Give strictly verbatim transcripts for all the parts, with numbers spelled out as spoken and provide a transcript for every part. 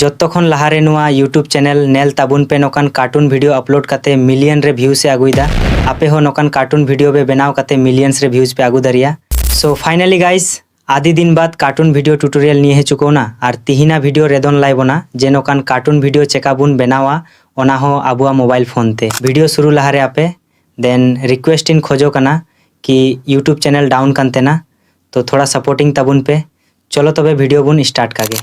ᱡᱚᱛᱚ ᱠᱷᱚᱱ ᱞᱟᱦᱟᱨᱮ ᱱᱚᱣᱟ YouTube channel ᱧᱮᱞ ᱛᱟᱵᱚᱱ ᱯᱮ, ᱱᱚᱝᱠᱟᱱ cartoon video upload ᱠᱟᱛᱮ million ᱨᱮ views ᱮ ᱟᱹᱜᱩᱭᱮᱫᱟ᱾ ᱟᱯᱮ ᱦᱚᱸ ᱱᱚᱝᱠᱟᱱ cartoon video ᱯᱮ ᱵᱮᱱᱟᱣ ᱠᱟᱛᱮ millions ᱨᱮ views ᱯᱮ ᱟᱹᱜᱩ ᱫᱟᱲᱮᱭᱟᱜᱼᱟ᱾ So finally guys, ᱟᱹᱰᱤ ᱫᱤᱱ ᱵᱟᱫ cartoon video tutorial ᱱᱤᱭᱟᱹ ᱦᱮᱡ ᱪᱩᱠᱟᱹᱣᱱᱟ᱾ ᱟᱨ ᱛᱤᱦᱤᱧᱟᱜ video ᱨᱮᱫᱚᱱ ᱞᱟᱭ ᱵᱚᱱᱟ ᱡᱮ ᱱᱚᱝᱠᱟᱱ cartoon video ᱪᱮᱠᱟ ᱵᱚᱱ ᱵᱮᱱᱟᱣᱟ, ᱚᱱᱟ ᱦᱚᱸ ᱟᱵᱚᱣᱟᱜ mobile phone ᱛᱮ᱾ Video ᱥᱩᱨᱩ ᱞᱟᱦᱟᱨᱮ ᱟᱯᱮ then request ᱤᱧ ᱠᱷᱚᱡᱚᱜ ᱠᱟᱱᱟ ᱠᱤ YouTube channel down ᱠᱟᱱ ᱛᱮᱱᱟ, ᱛᱚ ᱛᱷᱚᱲᱟ supporting ᱛᱟᱵᱚᱱ ᱯᱮ᱾ ᱪᱚᱞᱚ ᱛᱚᱵᱮ video ᱵᱚᱱ start ᱠᱟᱜᱮ᱾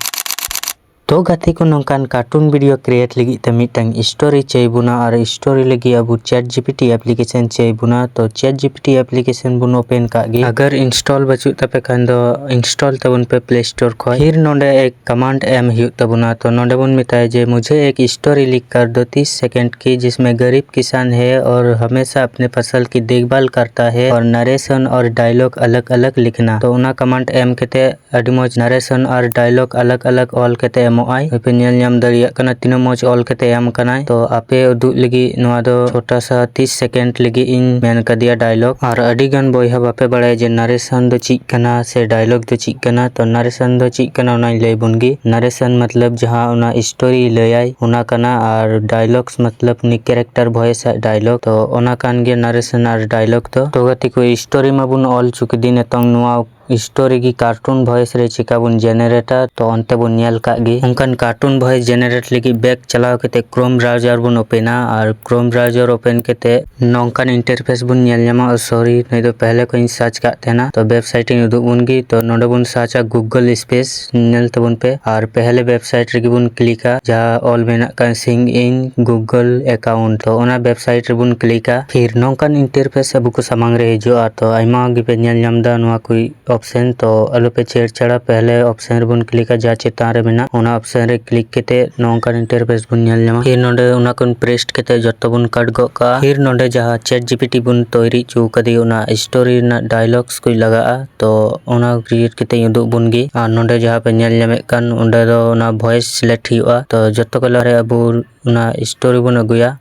ᱛᱚ ᱜᱟᱛᱮ ᱠᱚ, ᱱᱚᱝᱠᱟᱱ cartoon video create ᱞᱟᱹᱜᱤᱫ ᱛᱮ ᱢᱤᱫᱴᱟᱝ story ᱪᱟᱹᱭ ᱵᱚᱱᱟ, ᱟᱨ story ᱞᱟᱹᱜᱤᱫ ᱟᱵᱚ ChatGPT application ᱪᱟᱹᱭ ᱵᱚᱱᱟ᱾ ᱛᱚ ChatGPT application ᱵᱚᱱ open ᱠᱟᱜ ᱜᱮ᱾ ᱟᱜᱟᱨ install ᱵᱟᱹᱪᱩᱜ ᱛᱟᱯᱮ ᱠᱷᱟᱱ ᱫᱚ install ᱛᱟᱵᱚᱱ ᱯᱮ Play Store ᱠᱷᱚᱡ᱾ ᱯᱷᱤᱨ ᱱᱚᱰᱮ ᱮᱠ command ᱮᱢ ᱦᱩᱭᱩᱜ ᱛᱟᱵᱚᱱᱟ᱾ ᱛᱚ ᱱᱚᱰᱮ ᱵᱚᱱ ᱢᱮᱛᱟᱭᱟ ᱡᱮ मुझे एक story लिख कर दो तीस सेकंड की जिसमें गरीब किसान है और हमेशा अपने फसल की देखभाल करता है और नरेशन और डायलॉग अलग अलग लिखना। ᱛᱚ ᱚᱱᱟ command ᱮᱢ ᱠᱟᱛᱮ ᱟᱹᱰᱤ ᱢᱚᱡᱽ ᱱᱟᱨᱮᱥᱚᱱ ᱟᱨ ᱰᱟᱭᱞᱚᱜᱽ ᱟᱞᱟᱜᱽ ᱟᱞᱟᱜᱽ ᱚᱞ ᱠᱟᱛᱮ ᱮᱢᱚᱜ ᱟᱭ᱾ ᱟᱯᱮ ᱧᱮᱞ ᱧᱟᱢ ᱫᱟᱲᱮᱭᱟᱜ ᱠᱟᱱᱟ ᱛᱤᱱᱟᱹᱜ ᱢᱚᱡᱽ ᱚᱞ ᱠᱟᱛᱮ ᱮᱢ ᱠᱟᱱᱟᱭ᱾ ᱛᱚ ᱟᱯᱮ ᱩᱫᱩᱜ ᱞᱟᱹᱜᱤᱫ ᱱᱚᱣᱟ ᱫᱚ ᱪᱷᱳᱴᱟ ᱥᱟ ᱛᱤᱥ ᱥᱮᱠᱮᱱᱰ ᱞᱟᱹᱜᱤᱫ ᱤᱧ ᱢᱮᱱ ᱠᱟᱫᱮᱭᱟ ᱰᱟᱭᱞᱚᱜᱽ᱾ ᱟᱨ ᱟᱹᱰᱤ ᱜᱟᱱ ᱵᱚᱭᱦᱟ ᱵᱟᱯᱮ ᱵᱟᱲᱟᱭᱟ ᱡᱮ ᱱᱟᱨᱮᱥᱚᱱ ᱫᱚ ᱪᱮᱫ ᱠᱟᱱᱟ ᱥᱮ ᱰᱟᱭᱞᱚᱜᱽ ᱫᱚ ᱪᱮᱫ ᱠᱟᱱᱟ᱾ ᱛᱚ ᱱᱟᱨᱮᱥᱚᱱ ᱫᱚ ᱪᱮᱫ ᱠᱟᱱᱟ ᱚᱱᱟᱧ ᱞᱟᱹᱭ ᱵᱚᱱ ᱜᱮ᱾ ᱱᱟᱨᱮᱥᱚᱱ ᱢᱚᱛᱞᱚᱵ ᱡᱟᱦᱟᱸ ᱚᱱᱟ ᱥᱴᱳᱨᱤ ᱞᱟᱹᱭᱟᱭ ᱚᱱᱟ ᱠᱟᱱᱟ, ᱟᱨ ᱰᱟᱭᱞᱚᱜᱽᱥ ᱢᱚᱛᱞᱚᱵ ᱩᱱᱤ ᱠᱮᱨᱮᱠᱴᱟᱨ ᱵᱷᱚᱭᱮᱥ ᱟᱜ ᱰᱟᱭᱞᱚᱜᱽ᱾ ᱛᱚ ᱚᱱᱟ ᱠᱟᱱ ᱜᱮᱭᱟ ᱱᱟᱨᱮᱥᱚᱱ ᱟᱨ ᱰᱟᱭᱞᱚᱜᱽ ᱫᱚ᱾ ᱛᱚ ᱜᱟᱛᱮ ᱠᱚ, ᱥᱴᱳᱨᱤ ᱢᱟᱵᱚᱱ ᱚᱞ ᱪᱩ ᱠᱮᱫᱮ, ᱱᱤᱛᱚᱝ ᱱᱚᱣᱟ ᱥᱴᱳᱨᱤ ᱜᱮ ᱠᱟᱨᱴᱩᱱ ᱵᱷᱚᱭᱮᱥ ᱨᱮ ᱪᱤᱠᱟ ᱵᱚᱱ ᱡᱮᱱᱟᱨᱮᱴᱟ, ᱛᱚ ᱚᱱᱛᱮ ᱵᱚᱱ ᱧᱮᱞ ᱠᱟᱜ ᱜᱮ᱾ ᱚᱱᱠᱟᱱ ᱠᱟᱨᱴᱩᱱ ᱵᱷᱚᱭᱮᱥ ᱡᱮᱱᱟᱨᱮᱴ ᱞᱟᱹᱜᱤᱫ ᱵᱮᱠ ᱪᱟᱞᱟᱣ ᱠᱟᱛᱮ ᱠᱨᱳᱢ ᱵᱨᱟᱣᱡᱟᱨ ᱵᱚᱱ ᱳᱯᱮᱱᱟ, ᱟᱨ ᱠᱨᱳᱢ ᱵᱨᱟᱣᱡᱟᱨ ᱳᱯᱮᱱ ᱠᱟᱛᱮ ᱱᱚᱝᱠᱟᱱ ᱤᱱᱴᱟᱨᱯᱷᱮᱥ ᱵᱚᱱ ᱧᱮᱞ ᱧᱟᱢᱟ᱾ ᱚ ᱥᱚᱨᱤ, ᱱᱩᱭ ᱫᱚ ᱯᱮᱦᱞᱮ ᱠᱷᱚᱱ ᱤᱧ ᱥᱟᱨᱪ ᱠᱟᱜ ᱛᱟᱦᱮᱱᱟ, ᱛᱚ ᱣᱮᱵᱥᱟᱭᱤᱴ ᱤᱧ ᱩᱫᱩᱜ ᱵᱚᱱ ᱜᱮ᱾ ᱛᱚ ᱱᱚᱰᱮ ᱵᱚᱱ ᱥᱟᱨᱪᱟ ᱜᱩᱜᱚᱞ ᱥᱯᱮᱥ, ᱧᱮᱞ ᱛᱟᱵᱚᱱ ᱯᱮ, ᱟᱨ ᱯᱮᱦᱞᱮ ᱣᱮᱵᱥᱟᱭᱤᱴ ᱨᱮᱜᱮ ᱵᱚᱱ ᱠᱞᱤᱠᱟ ᱡᱟᱦᱟᱸ ᱚᱞ ᱢᱮᱱᱟᱜ ᱠᱟᱱ ᱥᱤᱝ ᱤᱱ ᱜᱩᱜᱚᱞ ᱮᱠᱟᱣᱩᱱᱴ᱾ ᱛᱚ ᱚᱱᱟ ᱣᱮᱵᱥᱟᱭᱤᱴ ᱨᱮᱵᱚᱱ ᱠᱞᱤᱠᱟ, ᱯᱷᱤᱨ ᱱᱚᱝᱠᱟᱱ ᱤᱱᱴᱟᱨᱯᱷᱮᱥ ᱟᱵᱚ ᱠᱚ ᱥᱟᱢᱟᱝ ᱨᱮ ᱦᱤᱡᱩᱜᱼᱟ᱾ ᱛᱚ ᱟᱭᱢᱟ ᱜᱮᱯᱮ ᱧᱮᱞ ᱧᱟᱢ ᱮᱫᱟ ᱱᱚᱣᱟ ᱠᱚ ᱚᱯᱥᱮᱱ, ᱛᱚ ᱟᱞᱚᱯᱮ ᱪᱷᱮᱲᱪᱷᱟᱲᱟ᱾ ᱯᱮᱦᱞᱮ ᱚᱯᱥᱮᱱ ᱨᱮᱵᱚᱱ ᱠᱞᱤᱠᱟ, ᱡᱟ ᱪᱮᱛᱟᱱ ᱨᱮ ᱢᱮᱱᱟᱜ ᱚᱱᱟ ᱚᱯᱥᱮᱱ ᱨᱮ ᱠᱞᱤᱠ ᱠᱟᱛᱮ ᱱᱚᱝᱠᱟᱱ ᱤᱱᱴᱟᱨᱯᱷᱮᱥ ᱵᱚᱱ ᱧᱮᱞ ᱧᱟᱢᱟ᱾ ᱯᱷᱤᱨ ᱱᱚᱰᱮ ᱚᱱᱟ ᱠᱚ ᱯᱮᱥᱴ ᱠᱟᱛᱮ ᱡᱚᱛᱚ ᱵᱚᱱ ᱠᱟᱴ ᱜᱚᱫ ᱠᱟᱜᱼᱟ᱾ ᱯᱷᱤᱨ ᱱᱚᱰᱮ ᱡᱟᱦᱟᱸ ᱪᱮᱴ ᱡᱤᱯᱤᱴᱤ ᱵᱚᱱ ᱛᱳᱭᱨᱤ ᱦᱚᱪᱚ ᱠᱟᱫᱮ ᱚᱱᱟ ᱥᱴᱳᱨᱤ ᱨᱮᱱᱟᱜ ᱰᱟᱭᱞᱚᱜᱥ ᱠᱚ ᱞᱟᱜᱟᱜᱼᱟ, ᱛᱚ ᱚᱱᱟ ᱠᱨᱤᱭᱮᱴ ᱠᱟᱛᱮ ᱩᱫᱩᱜ ᱵᱚᱱ ᱜᱮ᱾ ᱟᱨ ᱱᱚᱰᱮ ᱡᱟᱦᱟᱸ ᱯᱮ ᱧᱮᱞ ᱧᱟᱢᱮᱫ ᱠᱟᱱ ᱚᱸᱰᱮ ᱫᱚ ᱚᱱᱟ ᱵᱷᱚᱭᱮᱥ ᱥᱤᱞᱮᱠᱴ ᱦᱩᱭᱩᱜᱼᱟ᱾ ᱛᱚ ᱡᱚᱛᱚ ᱠᱚ ᱞᱟᱦᱟᱨᱮ ᱟᱵᱚ ᱚᱱᱟ ᱥᱴᱳᱨᱤ ᱵᱚᱱ ᱟᱹᱜᱩᱭᱟ᱾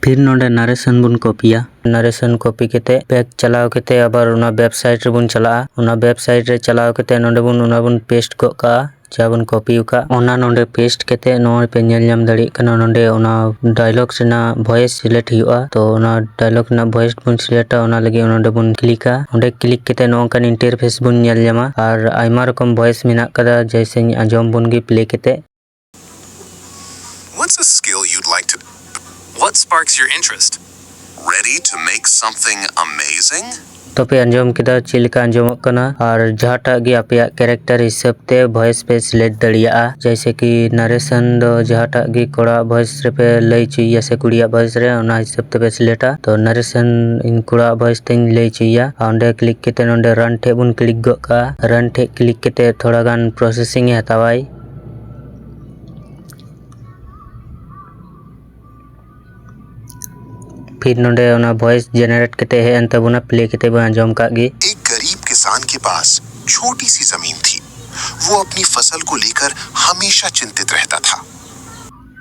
ᱯᱷᱤᱨ ᱱᱚᱰᱮ ᱱᱟᱨᱮᱥᱚᱱ ᱵᱚᱱ ᱠᱚᱯᱤᱭᱟ᱾ ᱱᱟᱨᱮᱥᱚᱱ ᱠᱚᱯᱤ ᱠᱟᱛᱮ ᱵᱮᱠ ᱪᱟᱞᱟᱣ ᱠᱟᱛᱮ ᱟᱵᱟᱨ ᱚᱱᱟ ᱣᱮᱵᱥᱟᱭᱤᱴ ᱨᱮᱵᱚᱱ ᱪᱟᱞᱟᱜᱼᱟ᱾ ᱚᱱᱟ ᱣᱮᱵᱥᱟᱭᱤᱴ ᱨᱮ ᱪᱟᱞᱟᱣ ᱠᱟᱛᱮ ᱱᱚᱰᱮ ᱵᱚᱱ ᱚᱱᱟ ᱵᱚᱱ ᱯᱮᱥᱴ ᱜᱚᱫ ᱠᱟᱜᱼᱟ᱾ ᱡᱟᱦᱟᱸ ᱵᱚᱱ copy ᱟᱠᱟᱫ, ᱚᱱᱟ ᱱᱚᱰᱮ paste ᱠᱟᱛᱮ ᱱᱚᱜᱼᱚᱭ ᱯᱮ ᱧᱮᱞ ᱧᱟᱢ ᱫᱟᱲᱮᱭᱟᱜ ᱠᱟᱱᱟ, ᱱᱚᱰᱮ ᱚᱱᱟ dialogue ᱨᱮᱱᱟᱜ voice select ᱦᱩᱭᱩᱜᱼᱟ᱾ ᱛᱚ ᱚᱱᱟ dialogue ᱨᱮᱱᱟᱜ voice ᱵᱚᱱ selectᱟ, ᱚᱱᱟ ᱞᱟᱹᱜᱤᱫ ᱱᱚᱰᱮ ᱵᱚᱱ clickᱟ᱾ ᱚᱸᱰᱮ click ᱠᱟᱛᱮ ᱱᱚᱜᱼᱚ ᱱᱚᱝᱠᱟᱱ interface ᱵᱚᱱ ᱧᱮᱞ ᱧᱟᱢᱟ, ᱟᱨ ᱟᱭᱢᱟ ᱨᱚᱠᱚᱢ voice ᱢᱮᱱᱟᱜ ᱠᱟᱫᱟ, ᱡᱮᱭᱥᱮ ᱟᱸᱡᱚᱢ ᱵᱚᱱ ᱜᱮ play ᱠᱟᱛᱮ᱾ What's a skill you'd like to? What sparks your interest? Ready to make something amazing? ᱛᱚ ᱯᱮ ᱟᱸᱡᱚᱢ ᱠᱮᱫᱟ ᱪᱮᱫ ᱞᱮᱠᱟ ᱟᱸᱡᱚᱢᱚᱜ ᱠᱟᱱᱟ, ᱟᱨ ᱡᱟᱦᱟᱸᱴᱟᱜ ᱜᱮ ᱟᱯᱮᱭᱟᱜ character ᱦᱤᱥᱟᱹᱵ ᱛᱮ voice ᱯᱮ select ᱫᱟᱲᱮᱭᱟᱜᱼᱟ᱾ ᱡᱮᱭᱥᱮ ᱠᱤ narration ᱫᱚ ᱡᱟᱦᱟᱸᱴᱟᱜ ᱜᱮ ᱠᱚᱲᱟᱣᱟᱜ voice ᱨᱮᱯᱮ ᱞᱟᱹᱭ ᱦᱚᱪᱚᱭᱮᱭᱟ ᱥᱮ ᱠᱩᱲᱤᱭᱟᱜ voice ᱨᱮ, ᱚᱱᱟ ᱦᱤᱥᱟᱹᱵ ᱛᱮᱯᱮ selectᱟ᱾ ᱛᱚ narration ᱤᱧ ᱠᱚᱲᱟᱣᱟᱜ voice ᱛᱮᱧ ᱞᱟᱹᱭ ᱦᱚᱪᱚᱭᱮᱭᱟ, ᱟᱨ ᱚᱸᱰᱮ click ᱠᱟᱛᱮ ᱱᱚᱰᱮ run ᱴᱷᱮᱡ ᱵᱚᱱ click ᱜᱚᱫ ᱠᱟᱜᱼᱟ᱾ Run ᱴᱷᱮᱡ click ᱠᱟᱛᱮ ᱛᱷᱚᱲᱟ ᱜᱟᱱ processing ᱮ ᱦᱟᱛᱟᱣᱟᱭ᱾ ᱯᱷᱤᱨ ᱱᱚᱰᱮ ᱚᱱᱟ voice generate ᱠᱟᱛᱮ ᱦᱮᱡ ᱮᱱ ᱛᱟᱵᱚᱱᱟ, play ᱠᱟᱛᱮ ᱵᱚᱱ ᱟᱸᱡᱚᱢ ᱠᱟᱜ ᱜᱮ᱾ एक गरीब किसान के पास छोटी सी जमीन थी। वो अपनी फसल को लेकर हमेशा चिंतित रहता था।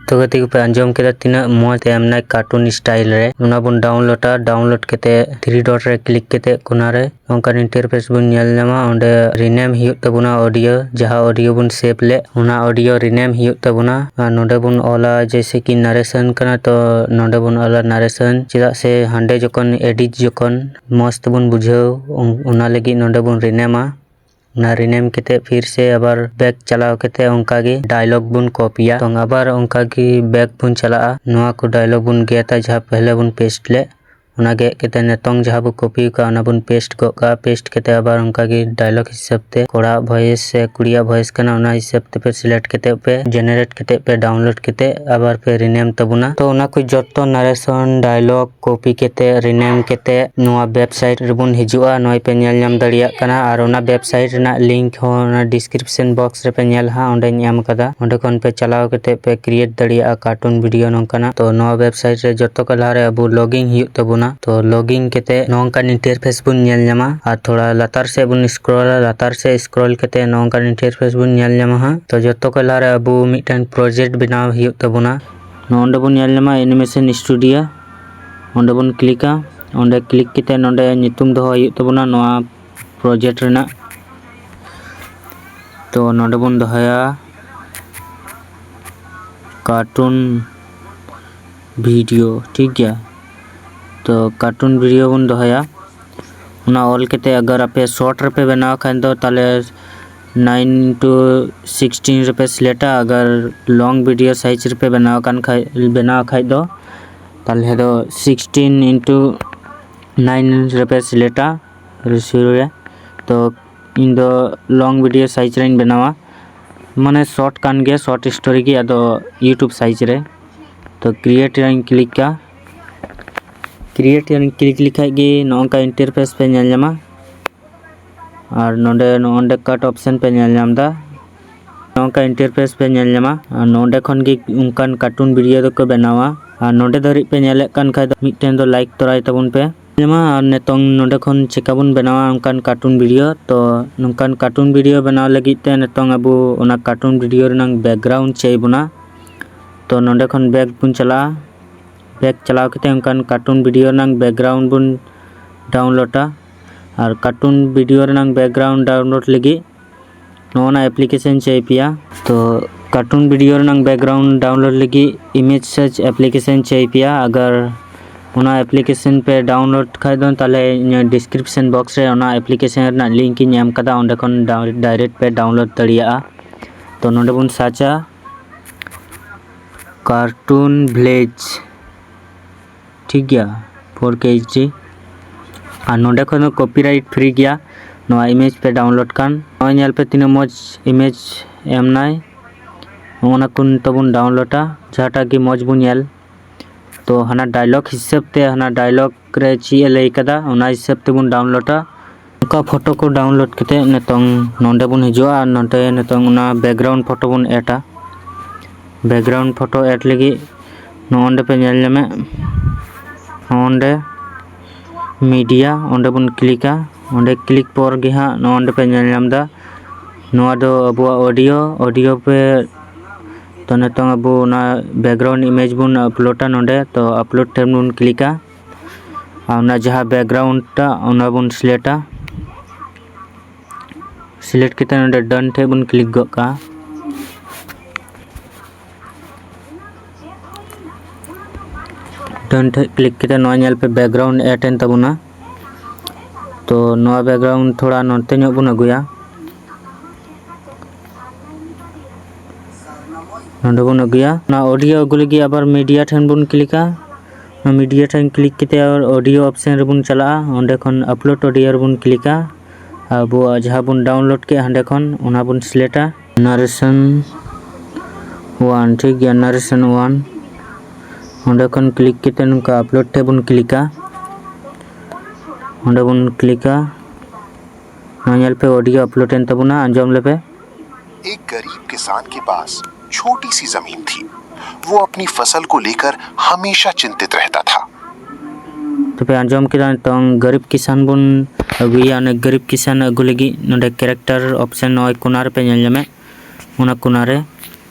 ᱛᱚ ᱜᱟᱛᱮ ᱠᱚᱯᱮ ᱟᱸᱡᱚᱢ ᱠᱮᱫᱟ ᱛᱤᱱᱟᱹᱜ ᱢᱚᱡᱽ ᱛᱮ ᱮᱢᱱᱟᱭ cartoon style ᱨᱮ᱾ ᱚᱱᱟ ᱵᱚᱱ downloadᱟ, download ᱠᱟᱛᱮ three dot ᱨᱮ click ᱠᱟᱛᱮ ᱠᱚᱱᱟ ᱨᱮ ᱚᱱᱠᱟᱱ interface ᱵᱚᱱ ᱧᱮᱞ ᱧᱟᱢᱟ᱾ ᱚᱸᱰᱮ rename ᱦᱩᱭᱩᱜ ᱛᱟᱵᱚᱱᱟ audio, ᱡᱟᱦᱟᱸ audio ᱵᱚᱱ save ᱞᱮᱫ, ᱚᱱᱟ audio rename ᱦᱩᱭᱩᱜ ᱛᱟᱵᱚᱱᱟ᱾ ᱟᱨ ᱱᱚᱰᱮ ᱵᱚᱱ ᱚᱞᱟ, ᱡᱮᱭᱥᱮ ᱠᱤ narration ᱠᱟᱱᱟ, ᱛᱚ ᱱᱚᱰᱮ ᱵᱚᱱ ᱚᱞᱟ narration, ᱪᱮᱫᱟᱜ ᱥᱮ ᱦᱟᱸᱰᱮ ᱡᱚᱠᱷᱚᱱ edit ᱡᱚᱠᱷᱚᱱ ᱢᱚᱡᱽ ᱛᱮᱵᱚᱱ ᱵᱩᱡᱷᱟᱹᱣ, ᱚᱱ-, ᱚᱱᱟ ᱞᱟᱹᱜᱤᱫ ᱱᱚᱰᱮ ᱵᱚᱱ renameᱟ᱾ ᱚᱱᱟ rename ᱠᱟᱛᱮ ᱯᱷᱤᱨ ᱥᱮ ᱟᱵᱟᱨ back ᱪᱟᱞᱟᱣ ᱠᱟᱛᱮ ᱚᱱᱠᱟ ᱜᱮ dialogue ᱵᱚᱱ copyᱟ᱾ ᱛᱚ ᱟᱵᱟᱨ ᱚᱱᱠᱟ ᱜᱮ back ᱵᱚᱱ ᱪᱟᱞᱟᱜᱼᱟ, ᱱᱚᱣᱟ ᱠᱚ dialogue ᱵᱚᱱ ᱜᱮᱫᱟ ᱡᱟᱦᱟᱸ ᱯᱮᱦᱞᱮ ᱵᱚᱱ paste ᱞᱮᱫ᱾ ᱚᱱᱟ ᱜᱮᱫ ᱠᱟᱛᱮ ᱱᱤᱛᱚᱝ ᱡᱟᱦᱟᱸ ᱵᱚ copy ᱟᱠᱟᱫ, ᱚᱱᱟ ᱵᱚᱱ paste ᱜᱚᱫ ᱠᱟᱜᱼᱟ᱾ Paste ᱠᱟᱛᱮ ᱟᱵᱟᱨ ᱚᱱᱠᱟ ᱜᱮ dialogue ᱦᱤᱥᱟᱹᱵ ᱛᱮ ᱠᱚᱲᱟᱣᱟᱜ voice ᱥᱮ ᱠᱩᱲᱤᱭᱟᱜ voice ᱠᱟᱱᱟ, ᱚᱱᱟ ᱦᱤᱥᱟᱹᱵ ᱛᱮᱯᱮ select ᱠᱟᱛᱮ ᱯᱮ generate ᱠᱟᱛᱮ ᱯᱮ download ᱠᱟᱛᱮ ᱟᱵᱟᱨ ᱯᱮ rename ᱛᱟᱵᱚᱱᱟ᱾ ᱛᱚ ᱚᱱᱟ ᱠᱚ ᱡᱚᱛᱚ narration, dialogue copy ᱠᱟᱛᱮ, rename ᱠᱟᱛᱮ ᱱᱚᱣᱟ website ᱨᱮᱵᱚᱱ ᱦᱤᱡᱩᱜᱼᱟ᱾ ᱱᱚᱜᱼᱚᱭ ᱯᱮ ᱧᱮᱞ ᱧᱟᱢ ᱫᱟᱲᱮᱭᱟᱜ ᱠᱟᱱᱟ, ᱟᱨ ᱚᱱᱟ website ᱨᱮᱱᱟᱜ link ᱦᱚᱸ ᱚᱱᱟ description box ᱨᱮᱯᱮ ᱧᱮᱞ ᱦᱟᱸᱜ, ᱚᱸᱰᱮᱧ ᱮᱢ ᱠᱟᱫᱟ᱾ ᱚᱸᱰᱮ ᱠᱷᱚᱱ ᱯᱮ ᱪᱟᱞᱟᱣ ᱠᱟᱛᱮ ᱯᱮ create ᱫᱟᱲᱮᱭᱟᱜᱼᱟ cartoon video ᱱᱚᱝᱠᱟᱱᱟᱜ᱾ ᱛᱚ ᱱᱚᱣᱟ website ᱨᱮ ᱡᱚᱛᱚ ᱠᱚ ᱞᱟᱦᱟᱨᱮ ᱟᱵᱚ login ᱦᱩᱭᱩᱜ ᱛᱟᱵᱚᱱᱟ᱾ ᱛᱚ login ᱠᱟᱛᱮ ᱱᱚᱝᱠᱟᱱ interface ᱵᱚᱱ ᱧᱮᱞ ᱧᱟᱢᱟ, ᱟᱨ ᱛᱷᱚᱲᱟ ᱞᱟᱛᱟᱨ ᱥᱮᱫ ᱵᱚᱱ scrollᱟ, ᱞᱟᱛᱟᱨ ᱥᱮᱫ scroll ᱠᱟᱛᱮ ᱱᱚᱝᱠᱟᱱ interface ᱵᱚᱱ ᱧᱮᱞ ᱧᱟᱢᱟ ᱦᱟᱸᱜ᱾ ᱛᱚ ᱡᱚᱛᱚ ᱠᱚ ᱞᱟᱦᱟᱨᱮ ᱟᱵᱚ ᱢᱤᱫᱴᱮᱱ project ᱵᱮᱱᱟᱣ ᱦᱩᱭᱩᱜ ᱛᱟᱵᱚᱱᱟ᱾ ᱱᱚᱜᱼᱚ ᱱᱚᱰᱮ ᱵᱚᱱ ᱧᱮᱞ ᱧᱟᱢᱟ animation studio, ᱚᱸᱰᱮ ᱵᱚᱱ clickᱟ᱾ ᱚᱸᱰᱮ click ᱠᱟᱛᱮ ᱱᱚᱰᱮ ᱧᱩᱛᱩᱢ ᱫᱚᱦᱚ ᱦᱩᱭᱩᱜ ᱛᱟᱵᱚᱱᱟ ᱱᱚᱣᱟ project ᱨᱮᱱᱟᱜ᱾ ᱛᱚ ᱱᱚᱰᱮ ᱵᱚᱱ ᱫᱚᱦᱚᱭᱟ ᱠᱟᱨᱴᱩᱱ ᱵᱷᱤᱰᱤᱭᱳ, ᱴᱷᱤᱠ ᱜᱮᱭᱟ᱾ ᱛᱚ ᱠᱟᱨᱴᱩᱱ ᱵᱷᱤᱰᱤᱭᱳ ᱵᱚᱱ ᱫᱚᱦᱚᱭᱟ᱾ ᱚᱱᱟ ᱚᱞ ᱠᱟᱛᱮ ᱟᱜᱟᱨ ᱟᱯᱮ ᱥᱚᱨᱴ ᱨᱮᱯᱮ ᱵᱮᱱᱟᱣ ᱠᱷᱟᱱ ᱫᱚ ᱛᱟᱦᱚᱞᱮ ᱱᱟᱭᱤᱱ ᱤᱱᱴᱩ ᱥᱤᱠᱥᱴᱤᱱ ᱨᱮᱯᱮ ᱥᱤᱞᱮᱠᱴᱟ᱾ ᱟᱜᱟᱨ ᱞᱚᱝ ᱵᱷᱤᱰᱤᱭᱳ ᱥᱟᱭᱤᱡᱽ ᱨᱮᱯᱮ ᱵᱮᱱᱟᱣ ᱠᱟᱱ ᱠᱷᱟᱡ, ᱵᱮᱱᱟᱣ ᱠᱷᱟᱡ ᱫᱚ ᱛᱟᱦᱚᱞᱮ ᱫᱚ ᱥᱤᱠᱥᱴᱤᱱ ᱤᱱᱴᱩ ᱱᱟᱭᱤᱱ ᱨᱮᱯᱮ ᱥᱤᱞᱮᱠᱴᱟ ᱨᱮᱥᱤᱭᱳ ᱨᱮ᱾ ᱛᱚ ᱤᱧ ᱫᱚ ᱞᱚᱝ ᱵᱷᱤᱰᱤᱭᱳ ᱥᱟᱭᱤᱡᱽ ᱨᱮᱧ ᱵᱮᱱᱟᱣᱟ, ᱢᱟᱱᱮ ᱥᱚᱨᱴ ᱠᱟᱱ ᱜᱮᱭᱟ, ᱥᱚᱨᱴ ᱥᱴᱳᱨᱤ ᱜᱮ, ᱟᱫᱚ ᱤᱭᱩᱴᱩᱵᱽ ᱥᱟᱭᱤᱡᱽ ᱨᱮ᱾ ᱛᱚ ᱠᱨᱤᱭᱮᱴ ᱨᱮᱧ ᱠᱞᱤᱠᱟ᱾ ᱠᱨᱤᱭᱮᱴ ᱨᱮᱧ ᱠᱞᱤᱠ ᱞᱮᱠᱷᱟᱡ ᱜᱮ ᱱᱚᱜᱼᱚ ᱱᱚᱝᱠᱟ ᱤᱱᱴᱟᱨᱯᱷᱮᱥ ᱯᱮ ᱧᱮᱞ ᱧᱟᱢᱟ᱾ ᱟᱨ ᱱᱚᱰᱮ ᱱᱚᱜᱼᱚ ᱱᱚᱰᱮ ᱠᱟᱴ ᱚᱯᱥᱮᱱ ᱯᱮ ᱧᱮᱞ ᱧᱟᱢ ᱮᱫᱟ᱾ ᱱᱚᱝᱠᱟ ᱤᱱᱴᱟᱨᱯᱷᱮᱥ ᱯᱮ ᱧᱮᱞ ᱧᱟᱢᱟ᱾ ᱟᱨ ᱱᱚᱰᱮ ᱠᱷᱚᱱ ᱜᱮ ᱚᱱᱠᱟᱱ ᱠᱟᱨᱴᱩᱱ ᱵᱷᱤᱰᱤᱭᱳ ᱫᱚᱠᱚ ᱵᱮᱱᱟᱣᱟ᱾ ᱟᱨ ᱱᱚᱰᱮ ᱫᱷᱟᱹᱨᱤᱡ ᱯᱮ ᱧᱮᱞᱮᱫ ᱠᱟᱱ ᱠᱷᱟᱡ ᱫᱚ ᱢᱤᱫᱴᱮᱱ ᱫᱚ ᱞᱟᱭᱤᱠ ᱛᱚᱨᱟᱭ ᱛᱟᱵᱚᱱ ᱯᱮ᱾ ᱧᱟᱢᱟ᱾ ᱟᱨ ᱱᱤᱛᱚᱝ ᱱᱚᱰᱮ ᱠᱷᱚᱱ ᱪᱮᱠᱟ ᱵᱚᱱ ᱵᱮᱱᱟᱣᱟ ᱚᱱᱠᱟᱱ ᱠᱟᱨᱴᱩᱱ ᱵᱷᱤᱰᱤᱭᱳ᱾ ᱛᱚ ᱱᱚᱝᱠᱟᱱ ᱠᱟᱨᱴᱩᱱ ᱵᱷᱤᱰᱤᱭᱳ ᱵᱮᱱᱟᱣ ᱞᱟᱹᱜᱤᱫ ᱛᱮ ᱱᱤᱛᱚᱝ ᱟᱵᱚ ᱚᱱᱟ ᱠᱟᱨᱴᱩᱱ ᱵᱷᱤᱰᱤᱭᱳ ᱨᱮᱱᱟᱝ ᱵᱮᱠᱜᱨᱟᱣᱩᱱᱰ ᱪᱟᱹᱭ ᱵᱚᱱᱟ᱾ ᱛᱚ ᱱᱚᱰᱮ ᱠᱷᱚᱱ ᱵᱮᱠ ᱵᱚᱱ ᱪᱟᱞᱟᱜᱼᱟ᱾ ᱵᱮᱠ ᱪᱟᱞᱟᱣ ᱠᱟᱛᱮ ᱚᱱᱠᱟᱱ ᱠᱟᱨᱴᱩᱱ ᱵᱷᱤᱰᱤᱭᱳ ᱨᱮᱱᱟᱝ ᱵᱮᱠᱜᱨᱟᱣᱩᱱᱰ ᱵᱚᱱ ᱰᱟᱣᱩᱱᱞᱳᱰᱟ᱾ ᱟᱨ ᱠᱟᱨᱴᱩᱱ ᱵᱷᱤᱰᱤᱭᱳ ᱨᱮᱱᱟᱝ ᱵᱮᱠᱜᱨᱟᱣᱩᱱᱰ ᱰᱟᱣᱩᱱᱞᱳᱰ ᱞᱟᱹᱜᱤᱫ ᱱᱚᱜᱼᱚ ᱱᱟ ᱮᱯᱞᱤᱠᱮᱥᱚᱱ ᱪᱟᱹᱭ ᱯᱮᱭᱟ᱾ ᱛᱚ ᱠᱟᱨᱴᱩᱱ ᱵᱷᱤᱰᱤᱭᱳ ᱨᱮᱱᱟᱝ ᱵᱮᱠᱜᱨᱟᱣᱩᱱᱰ ᱰᱟᱣᱩᱱᱞᱳᱰ ᱞᱟᱹᱜᱤᱫ ᱤᱢᱮᱡᱽ ᱥᱟᱨᱪ ᱮᱯᱞᱤᱠᱮᱥᱚᱱ ᱪᱟᱹᱭ ᱯᱮᱭᱟ᱾ ᱟᱜᱟᱨ ᱚᱱᱟ ᱮᱯᱞᱤᱠᱮᱥᱚᱱ ᱯᱮ ᱰᱟᱣᱩᱱᱞᱳᱰ ᱠᱷᱟᱡ ᱫᱚ ᱛᱟᱦᱚᱞᱮ ᱤᱧᱟᱹᱜ ᱰᱤᱥᱠᱨᱤᱯᱥᱚᱱ ᱵᱚᱠᱥ ᱨᱮ ᱚᱱᱟ ᱮᱯᱞᱤᱠᱮᱥᱚᱱ ᱨᱮᱱᱟᱜ ᱞᱤᱝᱠ ᱤᱧ ᱮᱢ ᱠᱟᱫᱟ, ᱚᱸᱰᱮ ᱠᱷᱚᱱ ᱰᱟᱭᱨᱮᱠᱴ ᱯᱮ ᱰᱟᱣᱩᱱᱞᱳᱰ ᱫᱟᱲᱮᱭᱟᱜᱼᱟ᱾ ᱛᱚ ᱱᱚᱰᱮ ᱵᱚᱱ ᱥᱟᱨᱪᱟ ᱠᱟᱨᱴᱩᱱ ᱵᱷᱤᱞᱮᱡᱽ, ᱴᱷᱤᱠ ᱜᱮᱭᱟ, ᱯᱷᱳᱨ ᱠᱮ ᱮᱭᱤᱪ ᱰᱤ᱾ ᱟᱨ ᱱᱚᱰᱮ ᱠᱷᱚᱱ ᱫᱚ ᱠᱚᱯᱤᱨᱟᱭᱤᱴ ᱯᱷᱨᱤ ᱜᱮᱭᱟ᱾ ᱱᱚᱣᱟ ᱤᱢᱮᱡᱽ ᱯᱮ ᱰᱟᱣᱩᱱᱞᱳᱰ ᱠᱟᱱ, ᱱᱚᱜᱼᱚᱭ ᱧᱮᱞ ᱯᱮ ᱛᱤᱱᱟᱹᱜ ᱢᱚᱡᱽ ᱤᱢᱮᱡᱽ ᱮᱢ ᱱᱟᱭ᱾ ᱱᱚᱜᱼᱚ ᱱᱟ ᱠᱚ ᱱᱤᱛᱚᱜ ᱵᱚᱱ ᱰᱟᱣᱩᱱᱞᱳᱰᱟ, ᱡᱟᱦᱟᱸᱴᱟᱜ ᱜᱮ ᱢᱚᱡᱽ ᱵᱚᱱ ᱧᱮᱞ᱾ ᱛᱚ ᱦᱟᱱᱟ ᱰᱟᱭᱞᱚᱜ ᱦᱤᱥᱟᱹᱵ ᱛᱮ, ᱦᱟᱱᱟ ᱰᱟᱭᱞᱚᱜ ᱨᱮ ᱪᱮᱫ ᱮ ᱞᱟᱹᱭ ᱠᱟᱫᱟ ᱚᱱᱟ ᱦᱤᱥᱟᱹᱵ ᱛᱮᱵᱚᱱ ᱰᱟᱣᱩᱱᱞᱳᱰᱟ᱾ ᱚᱱᱠᱟ ᱯᱷᱳᱴᱳ ᱠᱚ ᱰᱟᱣᱩᱱᱞᱳᱰ ᱠᱟᱛᱮ ᱱᱤᱛᱚᱝ ᱱᱚᱰᱮ ᱵᱚᱱ ᱦᱤᱡᱩᱜᱼᱟ᱾ ᱟᱨ ᱱᱚᱰᱮ ᱱᱤᱛᱚᱝ ᱚᱱᱟ ᱵᱮᱠᱜᱨᱟᱣᱩᱱᱰ ᱯᱷᱳᱴᱳ ᱵᱚᱱ ᱮᱰᱟ᱾ ᱵᱮᱠᱜᱨᱟᱣᱩᱱᱰ ᱯᱷᱳᱴᱳ ᱮᱰ ᱞᱟᱹᱜᱤᱫ ᱱᱚᱜᱼᱚ ᱱᱚᱰᱮ ᱯᱮ ᱧᱮᱞ ᱧᱟᱢᱮᱫ, ᱱᱚᱜᱼᱚ ᱱᱚᱰᱮ ᱢᱤᱰᱤᱭᱟ, ᱚᱸᱰᱮ ᱵᱚᱱ ᱠᱞᱤᱠᱟ᱾ ᱚᱸᱰᱮ ᱠᱞᱤᱠ ᱯᱚᱨ ᱜᱮ ᱦᱟᱸᱜ ᱱᱚᱜᱼᱚ ᱱᱚᱰᱮ ᱯᱮ ᱧᱮᱞ ᱧᱟᱢ ᱮᱫᱟ, ᱱᱚᱣᱟ ᱫᱚ ᱟᱵᱚᱣᱟᱜ ᱚᱰᱤᱭᱳ, ᱚᱰᱤᱭᱳ ᱯᱮ᱾ ᱛᱚ ᱱᱤᱛᱚᱝ ᱟᱵᱚ ᱚᱱᱟ ᱵᱮᱠᱜᱨᱟᱣᱩᱱᱰ ᱤᱢᱮᱡᱽ ᱵᱚᱱ ᱟᱯᱞᱳᱰᱟ ᱱᱚᱰᱮ᱾ ᱛᱚ ᱟᱯᱞᱳᱰ ᱴᱷᱮᱱ ᱵᱚᱱ ᱠᱞᱤᱠᱟ᱾ ᱟᱨ ᱚᱱᱟ ᱡᱟᱦᱟᱸ ᱵᱮᱠᱜᱨᱟᱣᱩᱱᱰ ᱴᱟᱜ, ᱚᱱᱟ ᱵᱚᱱ ᱥᱤᱞᱮᱠᱴᱟ᱾ select ᱠᱟᱛᱮ ᱱᱚᱰᱮ done ᱴᱷᱮᱡ ᱵᱚᱱ click ᱜᱚᱫ ᱠᱟᱜᱼᱟ᱾ Done ᱴᱷᱮᱡ click ᱠᱟᱛᱮ ᱱᱚᱣᱟ ᱧᱮᱞ ᱯᱮ background add ᱮᱱ ᱛᱟᱵᱚᱱᱟ᱾ ᱛᱚ ᱱᱚᱣᱟ background ᱛᱷᱚᱲᱟ ᱱᱚᱛᱮ ᱧᱚᱜ ᱵᱚᱱ ᱟᱹᱜᱩᱭᱟ᱾ ᱱᱚᱰᱮ ᱵᱚᱱ ᱟᱹᱜᱩᱭᱟ᱾ ᱚᱱᱟ audio ᱟᱹᱜᱩ ᱞᱟᱹᱜᱤᱫ ᱟᱵᱟᱨ media ᱴᱷᱮᱱ ᱵᱚᱱ clickᱟ᱾ ᱚᱱᱟ media ᱴᱷᱮᱱ click ᱠᱟᱛᱮ audio option ᱨᱮᱵᱚᱱ ᱪᱟᱞᱟᱜᱼᱟ᱾ ᱚᱸᱰᱮ ᱠᱷᱚᱱ upload audio ᱨᱮᱵᱚᱱ clickᱟ᱾ ᱟᱵᱚᱣᱟᱜ ᱡᱟᱦᱟᱸ ᱵᱚᱱ download ᱠᱮᱫ ᱦᱟᱸᱰᱮ ᱠᱷᱚᱱ, ᱚᱱᱟ ᱵᱚᱱ selectᱟ᱾ Narration one, ᱴᱷᱤᱠ ᱜᱮᱭᱟ, narration one᱾ ᱚᱸᱰᱮ ᱠᱷᱚᱱ click ᱠᱟᱛᱮ ᱱᱚᱝᱠᱟ upload ᱴᱷᱮᱱ ᱵᱚᱱ clickᱟ᱾ ᱚᱸᱰᱮ ᱵᱚᱱ clickᱟ᱾ ᱱᱚᱣᱟ ᱧᱮᱞ ᱯᱮ, audio upload ᱮᱱ ᱛᱟᱵᱚᱱᱟ, ᱟᱸᱡᱚᱢ ᱞᱮᱯᱮ᱾ एक गरीब किसान के पास छोटी सी जमीन थी। वो अपनी फसल को लेकर हमेशा चिंतित रहता था। ᱛᱚᱵᱮ ᱟᱸᱡᱚᱢ ᱠᱮᱫᱟ, ᱱᱤᱛᱚᱝ ᱜᱟᱨᱤᱵ ᱠᱤᱥᱟᱱ ᱵᱚᱱ ᱟᱹᱜᱩᱭᱟ᱾ ᱚᱱᱮ ᱜᱟᱨᱤᱵ ᱠᱤᱥᱟᱱ ᱟᱹᱜᱩ ᱞᱟᱹᱜᱤᱫ ᱱᱚᱰᱮ character option ᱱᱚᱜᱼᱚᱭ ᱠᱚᱱᱟ ᱨᱮᱯᱮ ᱧᱮᱞ ᱧᱟᱢᱮᱫ, ᱚᱱᱟ ᱠᱚᱱᱟ ᱨᱮ